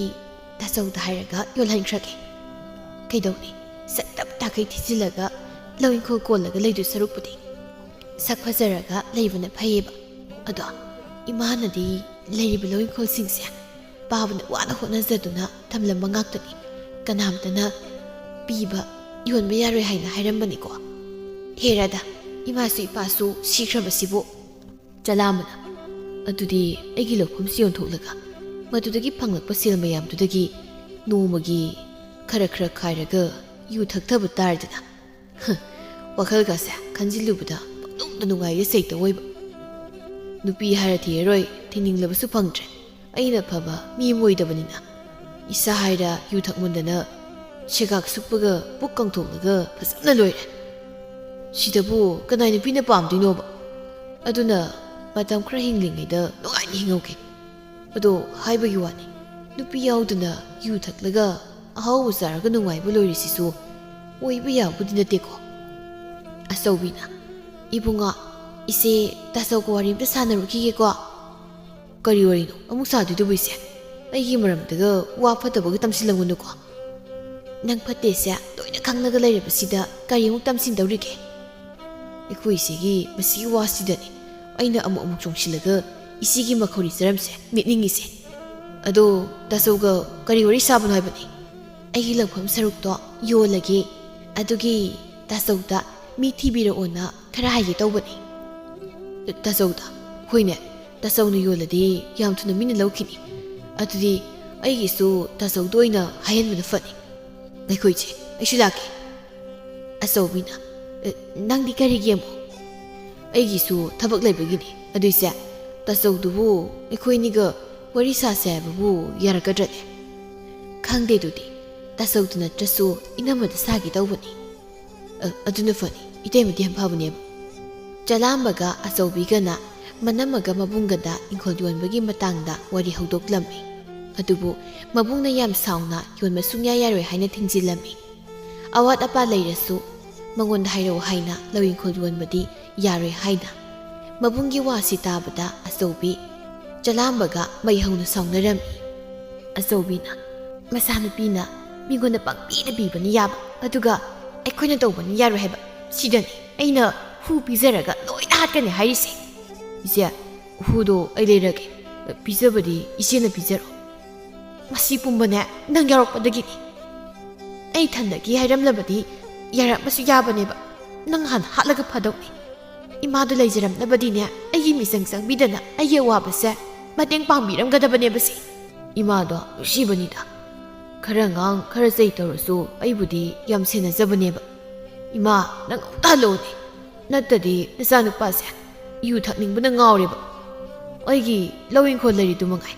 ꯇꯥꯆꯧꯗ ꯍꯥꯏꯔꯒ ꯌꯣꯜꯍꯟꯈ꯭ꯔꯒꯦ꯫ ꯀꯩꯗꯧꯅꯤ, ꯁꯛꯇꯞ ꯇꯥꯈꯩ ꯊꯤꯖꯤꯜꯂꯒ ꯂꯧ ꯏꯪꯈꯣꯜ ꯀꯣꯜꯂꯒ ꯂꯩꯗꯣꯏ ꯁꯔꯨꯛꯄꯨꯗꯤ ꯁꯛ ꯐꯖꯔꯒ ꯂꯩꯕꯅ ꯐꯩꯌꯦꯕ꯫ ꯑꯗꯣ ꯏꯃꯥꯅꯗꯤ ꯂꯩꯔꯤꯕ ꯂꯧ ꯏꯪꯈꯣꯜꯁꯤꯡꯁꯦ ꯄꯥꯕꯅ ꯋꯥꯅ ꯍꯣꯠꯅꯖꯗꯨꯅ ꯊꯝꯂꯝꯕ ꯉꯥꯛꯇꯅꯤ꯫ ꯀꯅꯥꯝꯇꯅ ꯄꯤꯕ, ꯌꯣꯟꯕ ꯌꯥꯔꯣꯏ ꯍꯥꯏꯅ ꯍꯥꯏꯔꯝꯕꯅꯤꯀꯣ꯫ ꯍꯦꯔꯥꯗ, ꯏꯃꯥꯁꯨ ꯏꯄꯥꯁꯨ ꯁꯤꯈ꯭ꯔꯕꯁꯤꯕꯨ"꯫ ꯆꯂꯥꯝꯕꯅ, "ꯑꯗꯨꯗꯤ ꯑꯩꯒꯤ ꯂꯧꯐꯝꯁꯤ ꯌꯣꯟꯊꯣꯛꯂꯒ ꯃꯗꯨꯗꯒꯤ ꯐꯪꯂꯛꯄ ꯁꯦꯜ ꯃꯌꯥꯝꯗꯨꯗꯒꯤ ꯅꯣꯡꯃꯒꯤ ꯈꯔ ꯈꯔ ꯈꯥꯏꯔꯒ ꯌꯨ ꯊꯛꯊꯕ ꯇꯥꯔꯦꯗꯅ"꯫ ꯍ, ꯋꯥꯈꯜꯒꯁꯦ ꯈꯟꯖꯤꯜꯂꯨꯕꯗ ꯄꯪꯅꯨꯡꯗ ꯅꯨꯡꯉꯥꯏꯔꯦ ꯁꯩꯇ ꯑꯣꯏꯕ꯫ ꯅꯨꯄꯤ ꯍꯥꯏꯔ ꯊꯤꯔꯔꯣꯏ, ꯊꯤꯅꯤꯡꯂꯕꯁꯨ ꯐꯪꯗ꯭ꯔꯦ꯫ ꯑꯩꯅ ꯐꯕ ꯃꯤ ꯑꯃ ꯑꯣꯏꯗꯕꯅꯤꯅ꯫ ꯏꯁꯥ ꯍꯥꯏꯔ ꯌꯨ ꯊꯛꯃꯟꯗꯅ ꯁꯦꯒꯥꯛ ꯁꯨꯞꯄꯒ ꯄꯨꯛ ꯀꯪꯊꯣꯛꯂꯒ ꯐꯖꯅ ꯂꯣꯏꯔꯦ꯫ ꯁꯤꯗꯕꯨ ꯀꯅꯥꯏ ꯅꯨꯄꯤꯅ ꯄꯥꯝꯗꯣꯏꯅꯣꯕ? ꯑꯗꯨꯅ ꯃꯇꯝ ꯈꯔ ꯍꯤꯡꯂꯤꯉꯩꯗ ꯅꯨꯡꯉꯥꯏꯅ ꯍꯤꯡꯍꯧꯒꯦ꯫ ꯑꯗꯣ ꯍꯥꯏꯕꯒꯤ ꯋꯥꯅꯤ, ꯅꯨꯄꯤ ꯌꯥꯎꯗꯅ ꯌꯨ ꯊꯛꯂꯒ ꯑꯍꯥꯎꯕ ꯆꯥꯔꯒ ꯅꯨꯡꯉꯥꯏꯕ ꯂꯣꯏꯔꯤꯁꯤꯁꯨ ꯑꯣꯏꯕ ꯌꯥꯕꯨꯗꯤ ꯅꯠꯇꯦꯀꯣ꯫ ꯑꯆꯧꯕꯤꯅ, "ꯏꯕꯨꯡꯉꯣ, ꯏꯆꯦ ꯇꯥꯆꯧꯒ ꯋꯥꯔꯤ ꯑꯝꯇ ꯁꯥꯟꯅꯔꯨꯈꯤꯒꯦꯀꯣ"꯫ "ꯀꯔꯤ ꯋꯥꯔꯤꯅꯣ ꯑꯃꯨꯛ ꯁꯥꯗꯣꯏꯗꯨꯕꯨ ꯏꯆꯦ? ꯑꯩꯒꯤ ꯃꯔꯝꯗꯒ ꯋꯥ ꯐꯠꯇꯕꯒ ꯇꯝꯁꯤꯜꯂꯝꯒꯅꯨꯀꯣ꯫ ꯅꯪ ꯐꯠꯇꯦꯁꯦ ꯂꯣꯏꯅ ꯈꯪꯂꯒ ꯂꯩꯔꯕꯁꯤꯗ ꯀꯔꯤꯃꯨꯛ ꯇꯝꯁꯤꯟꯗꯧꯔꯤꯒꯦ?" ꯑꯩꯈꯣꯏ ꯏꯆꯦꯒꯤ ꯃꯁꯤꯒꯤ ꯋꯥꯁꯤꯗꯅꯤ ꯑꯩꯅ ꯑꯃꯨꯛ ꯑꯃꯨꯛ ꯆꯣꯡꯁꯤꯜꯂꯒ ꯏꯆꯦꯒꯤ ꯃꯈꯧꯔꯤ ꯆꯔꯝꯁꯦ ꯅꯤꯛꯅꯤꯡꯉꯤꯁꯦ꯫ "ꯑꯗꯣ ꯇꯥꯆꯧꯒ ꯀꯔꯤ ꯋꯥꯔꯤ ꯁꯥꯕꯅꯣ ꯍꯥꯏꯕꯅꯤ?" "ꯑꯩꯒꯤ ꯂꯧꯐꯝ ꯁꯔꯨꯛꯇꯣ ꯌꯣꯜꯂꯒꯦ, ꯑꯗꯨꯒꯤ ꯇꯥꯆꯧꯗ ꯃꯤ ꯊꯤꯕꯤꯔꯛꯑꯣꯅ ꯈꯔ ꯍꯥꯏꯒꯦ ꯇꯧꯕꯅꯤ"꯫ ꯇꯥꯆꯧꯗ? "ꯍꯣꯏꯅꯦ, ꯇꯥꯆꯧꯅ ꯌꯣꯜꯂꯗꯤ ꯌꯥꯝ ꯊꯨꯅ ꯃꯤꯅ ꯂꯧꯈꯤꯅꯤ꯫ ꯑꯗꯨꯗꯤ ꯑꯩꯒꯤꯁꯨ ꯇꯥꯆꯧꯗ ꯑꯣꯏꯅ ꯍꯥꯏꯍꯟꯕꯅ ꯐꯅꯤ꯫ ꯉꯥꯏꯈꯣ ꯏꯆꯦ, ꯑꯩꯁꯨ ꯂꯥꯛꯀꯦ"꯫ ꯑꯆꯧꯕꯤꯅ, "ꯑꯦ, ꯅꯪꯗꯤ ꯀꯔꯤꯒꯤ ꯑꯃꯨꯛ?" "ꯑꯩꯒꯤꯁꯨ ꯊꯕꯛ ꯂꯩꯕꯒꯤꯅꯤ꯫ ꯑꯗꯨ ꯏꯆꯦ, ꯇꯥꯆꯧꯗꯨꯕꯨ ꯑꯩꯈꯣꯏꯅꯤꯒ ꯋꯥꯔꯤ ꯁꯥꯁꯦ ꯍꯥꯏꯕꯕꯨ ꯌꯥꯔꯛꯀꯗ꯭ꯔꯅꯦ?" "ꯈꯪꯗꯦ, ꯑꯗꯨꯗꯤ ꯇꯥꯆꯧꯗ ꯅꯠꯇ꯭ꯔꯁꯨ ꯏꯅꯝꯃꯗ ꯁꯥꯒꯦ ꯇꯧꯕꯅꯤ"꯫ "ꯑ, ꯑꯗꯨꯅ ꯐꯅꯤ, ꯏꯇꯩꯃꯗꯤ ꯌꯥꯝ ꯐꯕꯅꯦꯕ"꯫ ꯆꯂꯥꯝꯕꯒ ꯑꯆꯧꯕꯤꯒꯅ ꯃꯅꯝꯃꯒ ꯃꯕꯨꯡꯒꯗ ꯏꯪꯈꯣꯜ ꯌꯣꯟꯕꯒꯤ ꯃꯇꯥꯡꯗ ꯋꯥꯔꯤ ꯍꯧꯗꯣꯛꯂꯝꯃꯤ꯫ ꯑꯗꯨꯕꯨ ꯃꯕꯨꯡꯅ ꯌꯥꯝ ꯁꯥꯎꯅ ꯌꯣꯟꯕ ꯁꯨꯡꯌꯥ ꯌꯥꯔꯣꯏ ꯍꯥꯏꯅ ꯊꯤꯡꯖꯤꯜꯂꯝꯃꯤ꯫ ꯑꯋꯥꯠ ꯑꯄꯥ ꯂꯩꯔꯁꯨ ꯃꯉꯣꯟꯗ ꯍꯥꯏꯔꯛꯑꯣ ꯍꯥꯏꯅ ꯂꯧ ꯏꯪꯈꯣꯜ ꯌꯣꯟꯕꯗꯤ ꯌꯥꯔꯣꯏ ꯍꯥꯏꯅ꯫ ꯃꯕꯨꯡꯒꯤ ꯋꯥꯁꯤ ꯇꯥꯕꯗ ꯑꯆꯧꯕꯤ ꯆꯂꯥꯝꯕꯒ ꯃꯩ ꯍꯧꯅ ꯁꯥꯎꯅꯔꯝꯃꯤ꯫ ꯑꯆꯧꯕꯤꯅ, "ꯃꯆꯥꯅꯨꯄꯤꯅ ꯃꯤꯉꯣꯟꯗ ꯄꯪꯄꯤꯗ ꯄꯤꯕꯅ ꯌꯥꯕ, ꯑꯗꯨꯒ ꯑꯩꯈꯣꯏꯅ ꯇꯧꯕꯅ ꯌꯥꯔꯣꯏ ꯍꯥꯏꯕ, ꯁꯤꯗꯅꯤ ꯑꯩꯅ ꯍꯨ ꯄꯤꯖꯔꯒ ꯂꯣꯏꯅ ꯍꯥꯠꯀꯅꯤ ꯍꯥꯏꯔꯤꯁꯦ"꯫ "ꯏꯆꯦ, ꯍꯨꯗꯣ ꯑꯩ ꯂꯩꯔꯒꯦ, ꯄꯤꯖꯕꯗꯤ ꯏꯆꯦꯅ ꯄꯤꯖꯔꯣ"꯫ "ꯃꯁꯤ ꯄꯨꯝꯕꯅꯦ ꯅꯪ ꯌꯥꯎꯔꯛꯄꯗꯒꯤꯅꯤ꯫ ꯑꯩ ꯏꯊꯟꯗꯒꯤ ꯍꯥꯏꯔꯝꯂꯕꯗꯤ ꯌꯥꯔꯛꯄꯁꯨ ꯌꯥꯕꯅꯦꯕ꯫ ꯅꯪ ꯍꯥꯟꯅ ꯍꯥꯠꯂꯒ ꯐꯗꯧꯅꯤ꯫ ꯏꯃꯥꯗꯣ ꯂꯩꯖꯔꯝꯂꯕꯗꯤꯅꯦ ꯑꯩꯒꯤ ꯃꯤꯆꯪ ꯆꯪꯕꯤꯗꯅ ꯑꯩꯒꯤ ꯑꯋꯥꯕꯁꯦ ꯃꯇꯦꯡ ꯄꯥꯡꯕꯤꯔꯝꯒꯗꯕꯅꯦꯕꯁꯦ"꯫ "ꯏꯃꯥꯗꯣ ꯅꯨꯡꯁꯤꯕꯅꯤꯗ꯫ ꯈꯔ ꯉꯥꯡ ꯈꯔ ꯆꯩ ꯇꯧꯔꯁꯨ ꯑꯩꯕꯨꯗꯤ ꯌꯥꯝ ꯁꯦꯟꯅꯖꯕꯅꯦꯕ꯫ ꯏꯃꯥ, ꯅꯪ ꯑꯃꯨꯛꯇ ꯍꯜꯂꯛꯎꯅꯦ꯫ ꯅꯠꯇꯗꯤ ꯅꯆꯥꯅꯨꯄꯥꯁꯦ ꯌꯨ ꯊꯛꯅꯤꯡꯕꯅ ꯉꯥꯎꯔꯦꯕ꯫ ꯑꯩꯒꯤ ꯂꯧ ꯏꯪꯈꯣꯜ ꯂꯩꯔꯤꯗꯨ ꯃꯉꯥꯏ꯫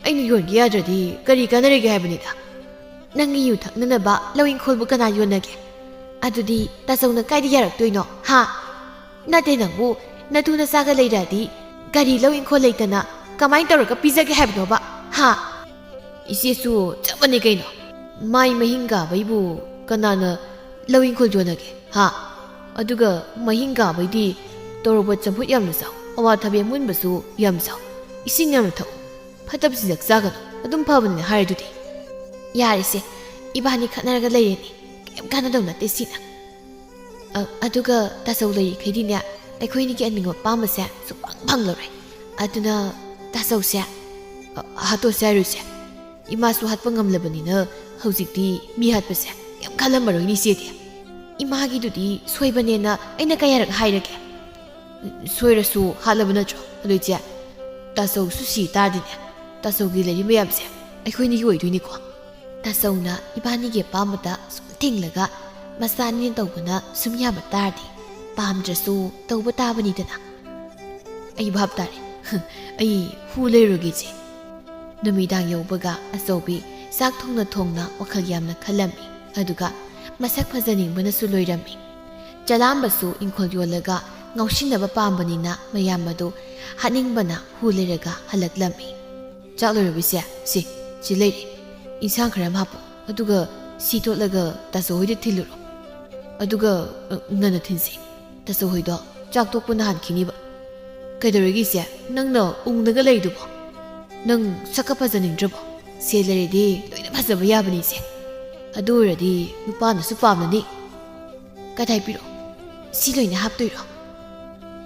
ꯑꯩꯅ ꯌꯣꯟꯒꯦ ꯌꯥꯗ꯭ꯔꯗꯤ ꯀꯔꯤ ꯀꯥꯟꯅꯔꯤꯒꯦ ꯍꯥꯏꯕꯅꯤꯗ꯫ ꯅꯪꯒꯤ ꯌꯨ ꯊꯛꯅꯅꯕ ꯂꯧ ꯏꯪꯈꯣꯜꯕꯨ ꯀꯅꯥ ꯌꯣꯟꯅꯒꯦ? ꯑꯗꯨꯗꯤ ꯇꯥꯆꯧꯅ ꯀꯥꯏꯗ ꯌꯥꯔꯛꯇꯣꯏꯅꯣ, ꯍꯥ? ꯅꯠꯇꯦ, ꯅꯪꯕꯨ ꯅꯇꯨ ꯅꯆꯥꯒ ꯂꯩꯔꯗꯤ ꯀꯔꯤ ꯂꯧ ꯏꯪꯈꯣꯜ ꯂꯩꯇꯅ ꯀꯃꯥꯏꯅ ꯇꯧꯔꯒ ꯄꯤꯖꯒꯦ ꯍꯥꯏꯕꯅꯣꯕ? ꯍꯥ? ꯏꯆꯦꯁꯨ ꯆꯞ ꯃꯥꯟꯅꯩ ꯀꯩꯅꯣ꯫ ꯃꯥꯏ ꯃꯍꯤꯡ ꯀꯥꯕꯩꯕꯨ ꯀꯅꯥꯅ ꯂꯧ ꯏꯪꯈꯣꯜ ꯌꯣꯟꯅꯒꯦ? ꯍꯥ? ꯑꯗꯨꯒ ꯃꯍꯤꯡ ꯀꯥꯕꯩꯗꯤ ꯇꯣꯔꯣꯕꯣꯠ ꯆꯝꯐꯨꯠ ꯌꯥꯝꯅ ꯆꯥꯎ, ꯑꯋꯥꯊꯕꯤ ꯑꯃꯨꯟꯕꯁꯨ ꯌꯥꯝ ꯆꯥꯎ, ꯏꯁꯤꯡ ꯌꯥꯝꯅ ꯊꯛꯎ, ꯐꯠꯇꯕ ꯆꯤꯟꯖꯥꯛ ꯆꯥꯒꯅꯨ, ꯑꯗꯨꯝ ꯐꯕꯅꯤꯅ ꯍꯥꯏꯔꯗꯨꯗꯤ꯫ ꯌꯥꯔꯦꯁꯦ, ꯏꯕꯥꯅꯤ ꯈꯠꯅꯔꯒ ꯂꯩꯔꯦꯅꯦ, ꯀꯩꯝ ꯀꯥꯟꯅꯗꯧ ꯅꯠꯇꯦ ꯁꯤꯅ꯫ ꯑ, ꯑꯗꯨꯒ ꯇꯥꯆꯧ ꯂꯩꯔꯤꯈꯩꯗꯤꯅꯦ, ꯑꯩꯈꯣꯏꯅꯤꯒꯤ ꯑꯅꯤꯡꯕ ꯑꯄꯥꯝꯕꯁꯦ ꯁꯨꯡꯐꯪ ꯐꯪꯂꯔꯣꯏ꯫ ꯑꯗꯨꯅ ꯇꯥꯆꯧꯁꯦ, ꯑ, ꯍꯥꯠꯇꯣꯛꯁꯦ ꯍꯥꯏꯔꯨꯁꯦ꯫ ꯏꯃꯥꯁꯨ ꯍꯥꯠꯄ ꯉꯝꯂꯕꯅꯤꯅ ꯍꯧꯖꯤꯛꯇꯤ ꯃꯤ ꯍꯥꯠꯄꯁꯦ ꯀꯩꯝ ꯈꯜꯂꯝꯃꯔꯣꯏꯅꯦ ꯏꯆꯦꯗꯤ꯫ ꯏꯃꯥꯒꯤꯗꯨꯗꯤ ꯁꯣꯏꯕꯅꯦꯅ ꯑꯩꯅ ꯀꯌꯥꯔꯛ ꯍꯥꯏꯔꯒꯦ? ꯁꯣꯏꯔꯁꯨ ꯍꯥꯠꯂꯕ ꯅꯠꯇ꯭ꯔꯣ? ꯑꯗꯨ ꯏꯆꯦ, ꯇꯥꯆꯧꯁꯨ ꯁꯤ ꯇꯥꯔꯗꯤꯅꯦ, ꯇꯥꯆꯧꯒꯤ ꯂꯩꯔꯤ ꯃꯌꯥꯝꯁꯦ ꯑꯩꯈꯣꯏꯅꯤꯒꯤ ꯑꯣꯏꯗꯣꯏꯅꯤꯀꯣ꯫ ꯇꯥꯆꯧꯅ ꯏꯕꯥꯅꯤꯒꯤ ꯑꯄꯥꯝꯕꯗ ꯁꯨꯝ ꯊꯤꯡꯂꯒ ꯃꯆꯥꯅꯤꯅ ꯇꯧꯕꯅ ꯁꯨꯝ ꯌꯥꯕ ꯇꯥꯔꯗꯤ ꯄꯥꯝꯗ꯭ꯔꯁꯨ ꯇꯧꯕ ꯇꯥꯕꯅꯤꯗꯅ꯫ ꯑꯩ ꯚꯥꯞ ꯇꯥꯔꯦ꯫ ꯑꯩ ꯍꯨ ꯂꯩꯔꯨꯒꯦ ꯏꯆꯦ꯫ ꯅꯨꯃꯤꯗꯥꯡ ꯌꯧꯕꯒ ꯑꯆꯧꯕꯤ ꯆꯥꯛ ꯊꯣꯡꯅ ꯊꯣꯡꯅ ꯋꯥꯈꯜ ꯌꯥꯝꯅ ꯈꯜꯂꯝꯃꯤ꯫ ꯑꯗꯨꯒ ꯃꯁꯛ ꯐꯖꯅꯤꯡꯕꯅꯁꯨ ꯂꯣꯏꯔꯝꯃꯤ꯫ ꯆꯂꯥꯝꯕꯁꯨ ꯏꯪꯈꯣꯜ ꯌꯣꯜꯂꯒ ꯉꯥꯎꯁꯤꯟꯅꯕ ꯄꯥꯝꯕꯅꯤꯅ ꯃꯌꯥꯝ ꯑꯗꯨ ꯍꯥꯠꯅꯤꯡꯕꯅ ꯍꯨ ꯂꯩꯔꯒ ꯍꯜꯂꯛꯂꯝꯃꯤ꯫ ꯆꯥꯛ ꯂꯣꯏꯔꯕ ꯏꯆꯦ? ꯁꯤ, ꯁꯤ ꯂꯩꯔꯦ꯫ ꯏꯟꯁꯥꯡ ꯈꯔ ꯑꯃ ꯍꯥꯞꯄꯣ꯫ ꯑꯗꯨꯒ ꯁꯤ ꯇꯣꯠꯂꯒ ꯇꯥꯆꯧ ꯍꯣꯏꯗ ꯊꯤꯜꯂꯨꯔꯣ꯫ ꯑꯗꯨꯒ, ꯑ, ꯉꯟꯅ ꯊꯤꯟꯁꯤ꯫ ꯇꯥꯆꯧ ꯍꯣꯏꯗꯣ ꯆꯥꯛ ꯇꯣꯛꯄꯅ ꯍꯥꯟꯈꯤꯅꯤꯕ꯫ ꯀꯩꯗꯧꯔꯒꯦ ꯏꯆꯦ? ꯅꯪꯅ ꯎꯪꯗꯒ ꯂꯩꯗꯨꯕꯣ? ꯅꯪ ꯁꯛꯀ ꯐꯖꯅꯤꯡꯗ꯭ꯔꯕꯣ? ꯁꯦꯜ ꯂꯩꯔꯗꯤ ꯂꯣꯏꯅ ꯐꯖꯕ ꯌꯥꯕꯅꯤ ꯏꯆꯦ꯫ ꯑꯗꯨ ꯑꯣꯏꯔꯗꯤ ꯅꯨꯄꯥꯅꯁꯨ ꯄꯥꯝꯅꯅꯤ꯫ ꯀꯗꯥꯏ ꯄꯤꯔꯛꯑꯣ? ꯁꯤ ꯂꯣꯏꯅ ꯍꯥꯞꯇꯣꯏꯔꯣ?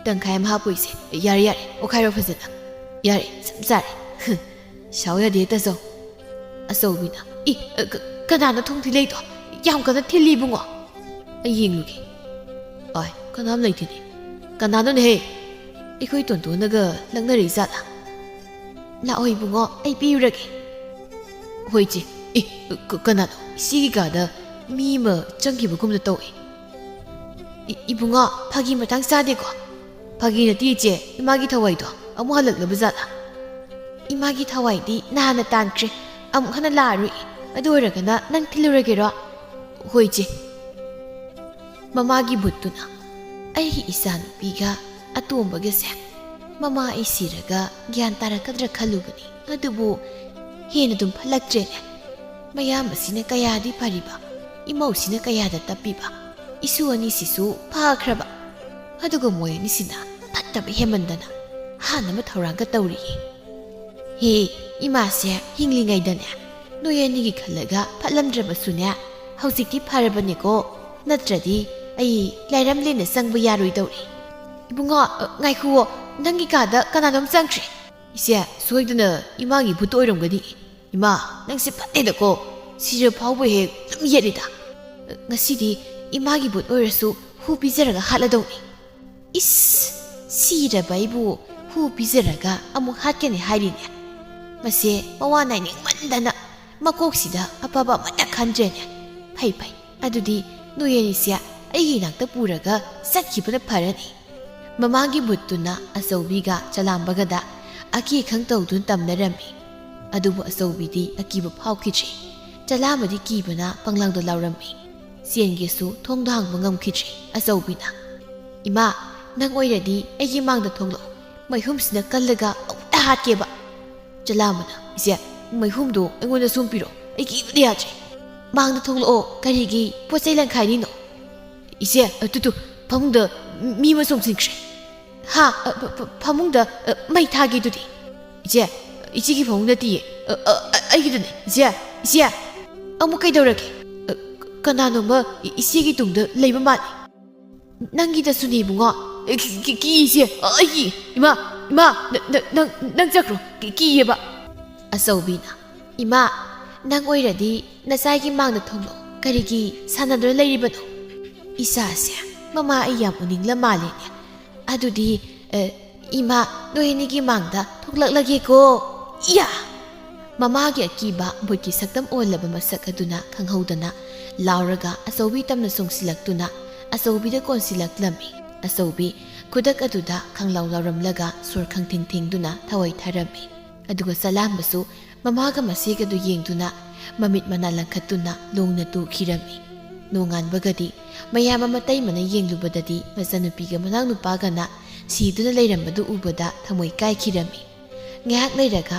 ꯇꯪꯈꯥꯏ ꯑꯃ ꯍꯥꯞꯄꯣ ꯏꯆꯦ꯫ ꯌꯥꯔꯦ, ꯌꯥꯔꯦ꯫ ꯑꯣꯈꯥꯏꯔꯣ ꯐꯖꯅ꯫ ꯌꯥꯔꯦ, ꯆꯞ ꯆꯥꯔꯦ꯫ ꯁꯥꯎ ꯌꯥꯗꯦ ꯇꯥꯆꯧ꯫ ꯑꯆꯧꯕꯤꯅ, "ꯏ, ꯑ, ꯀ-, ꯀꯅꯥꯅꯣ ꯊꯣꯡ ꯊꯤꯜꯂꯛꯏꯗꯣ? ꯌꯥꯝ ꯀꯟꯅ ꯊꯤꯜꯂꯤ ꯏꯕꯨꯡꯉꯣ꯫ ꯑꯩ ꯌꯦꯡꯂꯨꯒꯦ꯫ ꯑꯥꯏ, ꯀꯅꯥꯝ ꯂꯩꯇꯦꯅꯦ꯫ ꯀꯅꯥꯅꯣꯅꯦꯍꯦ? ꯑꯩꯈꯣꯏ ꯇꯣꯟꯇꯣꯟꯅꯒ ꯂꯛꯅꯔꯤ ꯖꯥꯠꯂꯥ? ꯂꯥꯛꯑꯣ ꯏꯕꯨꯡꯉꯣ, ꯑꯩ ꯄꯤꯔꯨꯔꯒꯦ꯫" "ꯍꯣꯏ ꯏꯆꯦ꯫ ꯏ, ꯀ-, ꯀꯅꯥꯅꯣ? ꯏꯆꯦꯒꯤ ꯀꯥꯗ ꯃꯤ ꯑꯃ ꯆꯪꯈꯤꯕꯒꯨꯝꯅ ꯇꯧꯏ꯫ ꯏ-, ꯏꯕꯨꯡꯉꯣ, ꯐꯥꯒꯤ ꯃꯇꯥꯡ ꯆꯥꯗꯦꯀꯣ?" "ꯐꯥꯒꯤ ꯅꯠꯇꯦ ꯏꯆꯦ, ꯏꯃꯥꯒꯤ ꯊꯋꯥꯏꯗꯣ ꯑꯃꯨꯛ ꯍꯜꯂꯛꯂꯕ ꯖꯥꯠꯂꯥ?" "ꯏꯃꯥꯒꯤ ꯊꯋꯥꯏꯗꯤ ꯅꯍꯥꯟꯅ ꯇꯥꯟꯈ꯭ꯔꯦ, ꯑꯃꯨꯛ ꯍꯟꯅ ꯂꯥꯛꯑꯔꯣꯏ꯫ ꯑꯗꯨ ꯑꯣꯏꯔꯒꯅ ꯅꯪ ꯊꯤꯜꯂꯨꯔꯒꯦꯔꯣ?" "ꯍꯣꯏ ꯏꯆꯦ꯫" ꯃꯃꯥꯒꯤ ꯚꯨꯠꯇꯨꯅ ꯑꯩꯒꯤ ꯏꯆꯥꯅꯨꯄꯤꯒ ꯑꯇꯣꯝꯕꯒꯁꯦ ꯃꯃꯥ ꯑꯩ ꯁꯤꯔꯒ ꯒ꯭ꯌꯥꯟ ꯇꯥꯔꯛꯀꯗ꯭ꯔꯥ ꯈꯜꯂꯨꯕꯅꯤ, ꯑꯗꯨꯕꯨ ꯍꯦꯟꯅ ꯑꯗꯨꯝ ꯐꯠꯂꯛꯇ꯭ꯔꯦꯅꯦ꯫ ꯃꯌꯥꯝꯕꯁꯤꯅ ꯀꯌꯥꯗꯤ ꯐꯔꯤꯕ, ꯏꯃꯧꯁꯤꯅ ꯀꯌꯥꯗ ꯇꯞꯄꯤꯕ, ꯏꯁꯨ ꯑꯅꯤꯁꯤꯁꯨ ꯐꯈ꯭ꯔꯕ, ꯑꯗꯨꯒ ꯃꯣꯏ ꯑꯅꯤꯁꯤꯅ ꯐꯠꯇꯕ ꯍꯦꯟꯃꯟꯗꯅ ꯍꯥꯟꯅꯕ ꯊꯧꯔꯥꯡꯒ ꯇꯧꯔꯤꯌꯦ꯫ ꯍꯦ, ꯏꯃꯥꯁꯦ ꯍꯤꯡꯂꯤꯉꯩꯗꯅꯦ ꯅꯣꯏ ꯑꯅꯤꯒꯤ ꯈꯜꯂꯒ ꯐꯠꯂꯝꯗ꯭ꯔꯕꯁꯨꯅꯦ, ꯍꯧꯖꯤꯛꯇꯤ ꯐꯔꯕꯅꯦꯀꯣ, ꯅꯠꯇ꯭ꯔꯗꯤ ꯑꯩ ꯂꯥꯏꯔꯝꯂꯦꯟꯅ ꯆꯪꯕ ꯌꯥꯔꯣꯏꯗꯧꯔꯤ꯫ ꯏꯕꯨꯡꯉꯣ, ꯑ, ꯉꯥꯏꯈꯨꯑꯣ, ꯅꯪꯒꯤ ꯀꯥꯗ ꯀꯅꯥꯅꯣꯝ ꯆꯪꯈ꯭ꯔꯦ꯫ ꯏꯆꯦ, ꯁꯣꯏꯗꯅ ꯏꯃꯥꯒꯤ ꯚꯨꯠ ꯑꯣꯏꯔꯝꯒꯅꯤ꯫ ꯏꯃꯥ, ꯅꯪꯁꯦ ꯐꯠꯇꯦꯗꯀꯣ, ꯁꯤꯔ ꯐꯥꯎꯕ ꯍꯦꯛ ꯑꯗꯨꯝ ꯌꯦꯠꯂꯤꯗ꯫ ꯉꯁꯤꯗꯤ ꯏꯃꯥꯒꯤ ꯚꯨꯠ ꯑꯣꯏꯔꯁꯨ ꯍꯨ ꯄꯤꯖꯔꯒ ꯍꯥꯠꯂꯗꯧꯅꯤ꯫ ꯏꯁ, ꯁꯤꯔꯕ ꯑꯩꯕꯨ ꯍꯨ ꯄꯤꯖꯔꯒ ꯑꯃꯨꯛ ꯍꯥꯠꯀꯅꯤ ꯍꯥꯏꯔꯤꯅꯦ꯫ ꯃꯁꯦ ꯃꯋꯥ ꯅꯥꯏꯅꯤꯡꯃꯟꯗꯅ ꯃꯀꯣꯛꯁꯤꯗ ꯑꯐꯕ ꯑꯃꯠꯇ ꯈꯟꯗ꯭ꯔꯦꯅꯦ꯫ ꯐꯩ ꯐꯩ, ꯑꯗꯨꯗꯤ ꯅꯣꯏ ꯑꯅꯤꯁꯦ ꯑꯩꯒꯤ ꯏꯅꯥꯛꯇ ꯄꯨꯔꯒ ꯆꯠꯈꯤꯕꯅ ꯐꯔꯅꯤ꯫ ꯃꯃꯥꯒꯤ ꯚꯨꯠꯇꯨꯅ ꯑꯆꯧꯕꯤꯒ ꯆꯂꯥꯝꯕꯒꯗ ꯑꯀꯤ ꯑꯈꯪ ꯇꯧꯗꯨꯅ ꯇꯝꯅꯔꯝꯃꯤ꯫ ꯑꯗꯨꯕꯨ ꯑꯆꯧꯕꯤꯗꯤ ꯑꯀꯤꯕ ꯐꯥꯎꯈꯤꯗ꯭ꯔꯤ꯫ ꯆꯂꯥꯝꯕꯗꯤ ꯀꯤꯕꯅ ꯄꯪꯂꯥꯎꯗ ꯂꯥꯎꯔꯝꯃꯤ꯫ ꯆꯦꯟꯒꯦꯁꯨ ꯊꯣꯡꯗꯣ ꯍꯥꯡꯕ ꯉꯝꯈꯤꯗ꯭ꯔꯤ꯫ ꯑꯆꯧꯕꯤꯅ, "ꯏꯃꯥ, ꯅꯪ ꯑꯣꯏꯔꯗꯤ ꯑꯩꯒꯤ ꯃꯥꯡꯗ ꯊꯣꯛꯂꯛꯑꯣ, ꯃꯩꯍꯨꯝꯁꯤꯅ ꯀꯜꯂꯒ ꯑꯃꯨꯛꯇ ꯍꯥꯠꯀꯦꯕ꯫" ꯆꯂꯥꯝꯕꯅ, "ꯏꯆꯦ, ꯃꯩꯍꯨꯝꯗꯣ ꯑꯩꯉꯣꯟꯗ ꯁꯨꯝ ꯄꯤꯔꯣ, ꯑꯩ ꯀꯤꯕꯗꯤ ꯌꯥꯗ꯭ꯔꯦ꯫" "ꯃꯥꯡꯗ ꯊꯣꯛꯂꯛꯑꯣ, ꯀꯔꯤꯒꯤ ꯄꯣꯠ ꯆꯩ ꯂꯪꯈꯥꯏꯔꯤꯅꯣ?" "ꯏꯆꯦ, ꯑ, ꯇꯨ, ꯇꯨ, ꯐꯃꯨꯡꯗ ꯃꯤ ꯑꯃ ꯆꯣꯡꯁꯤꯟꯈ꯭ꯔꯦ꯫" "ꯍꯥ? ꯑ, ꯐ-, ꯐ-, ꯐꯃꯨꯡꯗ, ꯑ, ꯃꯩ ꯊꯥꯒꯦꯗꯨꯗꯤ?" "ꯏꯆꯦ, ꯏꯆꯦꯒꯤ ꯐꯃꯨꯡ ꯅꯠꯇꯤꯌꯦ꯫ ꯑ, ꯑ, ꯑ, ꯑꯩꯒꯤꯗꯨꯅꯦ꯫ ꯏꯆꯦ, ꯏꯆꯦ, ꯑꯃꯨꯛ ꯀꯩꯗꯧꯔꯒꯦ?" "ꯑ, ꯀ-, ꯀꯅꯥꯅꯣꯝꯃ ꯏ-, ꯏꯆꯦꯒꯤ ꯇꯨꯡꯗ ꯂꯩꯕ ꯃꯥꯜꯂꯤ꯫" "ꯅꯪꯒꯤꯗꯁꯨꯅꯦ, ꯏꯕꯨꯡꯉꯣ꯫" "ꯑ, ꯀꯤ-, ꯀꯤ-, ꯀꯤꯌꯦ, ꯏꯆꯦ꯫ ꯑ, ꯑꯩꯒꯤ, ꯏꯃꯥ, ꯏꯃꯥ, ꯅ-, ꯅ-, ꯅꯪ, ꯅꯪ ꯆꯠꯈ꯭ꯔꯣ꯫ ꯀꯤ-, ꯀꯤꯌꯦꯕ꯫" ꯑꯆꯧꯕꯤꯅ, "ꯏꯃꯥ, ꯅꯪ ꯑꯣꯏꯔꯗꯤ ꯅꯆꯥꯒꯤ ꯃꯥꯡꯗ ꯊꯣꯛꯂꯛꯑꯣ꯫ ꯀꯔꯤꯒꯤ ꯁꯥꯟꯅꯗꯨꯅ ꯂꯩꯔꯤꯕꯅꯣ?" "ꯏꯆꯥꯁꯦ, ꯃꯃꯥ ꯑꯩ ꯌꯥꯝ ꯎꯅꯤꯡꯂ ꯃꯥꯜꯂꯦꯅꯦ꯫ ꯑꯗꯨꯗꯤ, ꯑ, ꯏꯃꯥ, ꯅꯣꯏ ꯑꯅꯤꯒꯤ ꯃꯥꯡꯗ ꯊꯣꯛꯂꯛꯂꯒꯦꯀꯣ꯫" ꯏꯌꯥ! ꯃꯃꯥꯒꯤ ꯑꯀꯤꯕ ꯚꯨꯠꯀꯤ ꯁꯛꯇꯝ ꯑꯣꯜꯂꯕ ꯃꯁꯛ ꯑꯗꯨꯅ ꯈꯪꯍꯧꯗꯅ ꯂꯥꯎꯔꯒ ꯑꯆꯧꯕꯤ ꯇꯝꯅ ꯆꯣꯡꯁꯤꯜꯂꯛꯇꯨꯅ ꯑꯆꯧꯕꯤꯗ ꯀꯣꯟꯁꯤꯜꯂꯛꯂꯝꯃꯤ꯫ ꯑꯆꯧꯕꯤ ꯈꯨꯗꯛ ꯑꯗꯨꯗ ꯈꯪꯂꯥꯎ ꯂꯥꯎꯔꯝꯂꯒ ꯁꯣꯔ ꯈꯪꯊꯤꯡ ꯊꯤꯡꯗꯨꯅ ꯊꯋꯥꯏ ꯊꯥꯔꯝꯃꯤ꯫ ꯑꯗꯨꯒ ꯆꯂꯥꯝꯕꯁꯨ ꯃꯃꯥꯒ ꯃꯆꯦꯒ ꯑꯗꯨ ꯌꯦꯡꯗꯨꯅ ꯃꯃꯤꯠ ꯃꯅꯥ ꯂꯪꯈꯠꯇꯨꯅ ꯂꯣꯡꯅ ꯇꯨꯈꯤꯔꯝꯃꯤ꯫ ꯅꯣꯡꯉꯥꯟꯕꯒꯗꯤ ꯃꯌꯥꯝ ꯑꯃ ꯇꯩꯃꯅ ꯌꯦꯡꯂꯨꯕꯗꯗꯤ ꯃꯆꯟꯅꯨꯄꯤꯒ ꯃꯅꯥꯎꯅꯨꯄꯥꯒꯅ ꯁꯤꯗꯨꯅ ꯂꯩꯔꯝꯕꯗꯨ ꯎꯕꯗ ꯊꯃꯣꯏ ꯀꯥꯏꯈꯤꯔꯝꯃꯤ꯫ ꯉꯥꯏꯍꯥꯛ ꯂꯩꯔꯒ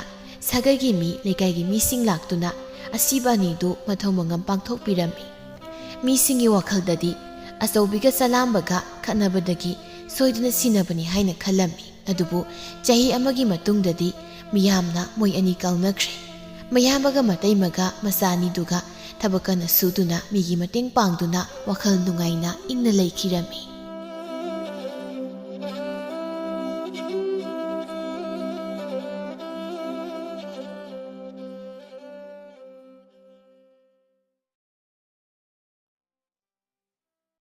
ꯁꯥꯒꯩꯒꯤ ꯃꯤ, ꯂꯩꯀꯥꯏꯒꯤ ꯃꯤꯁꯤꯡ ꯂꯥꯛꯇꯨꯅ ꯑꯁꯤꯕ ꯑꯅꯤꯗꯨ ꯃꯊꯧ ꯃꯉꯝ ꯄꯥꯡꯊꯣꯛꯄꯤꯔꯝꯃꯤ꯫ ꯃꯤꯁꯤꯡꯒꯤ ꯋꯥꯈꯜꯗꯗꯤ ꯑꯆꯧꯕꯤꯒ ꯆꯂꯥꯝꯕꯒ ꯈꯠꯅꯕꯗꯒꯤ ꯁꯣꯏꯗꯅ ꯁꯤꯅꯕꯅꯤ ꯍꯥꯏꯅ ꯈꯜꯂꯝꯃꯤ꯫ ꯑꯗꯨꯕꯨ ꯆꯍꯤ ꯑꯃꯒꯤ ꯃꯇꯨꯡꯗꯗꯤ ꯃꯤꯌꯥꯝꯅ ꯃꯣꯏ ꯑꯅꯤ ꯀꯥꯎꯅꯈ꯭ꯔꯦ꯫ ꯃꯌꯥꯝꯕꯒ ꯃꯇꯩꯃꯒ ꯃꯆꯥ ꯑꯅꯤꯗꯨꯒ ꯊꯕꯛ ꯀꯟꯅ ꯁꯨꯗꯨꯅ, ꯃꯤꯒꯤ ꯃꯇꯦꯡ ꯄꯥꯡꯗꯨꯅ ꯋꯥꯈꯜ ꯅꯨꯡꯉꯥꯏꯅ ꯏꯪꯅ ꯂꯩꯈꯤꯔꯝꯃꯤ꯫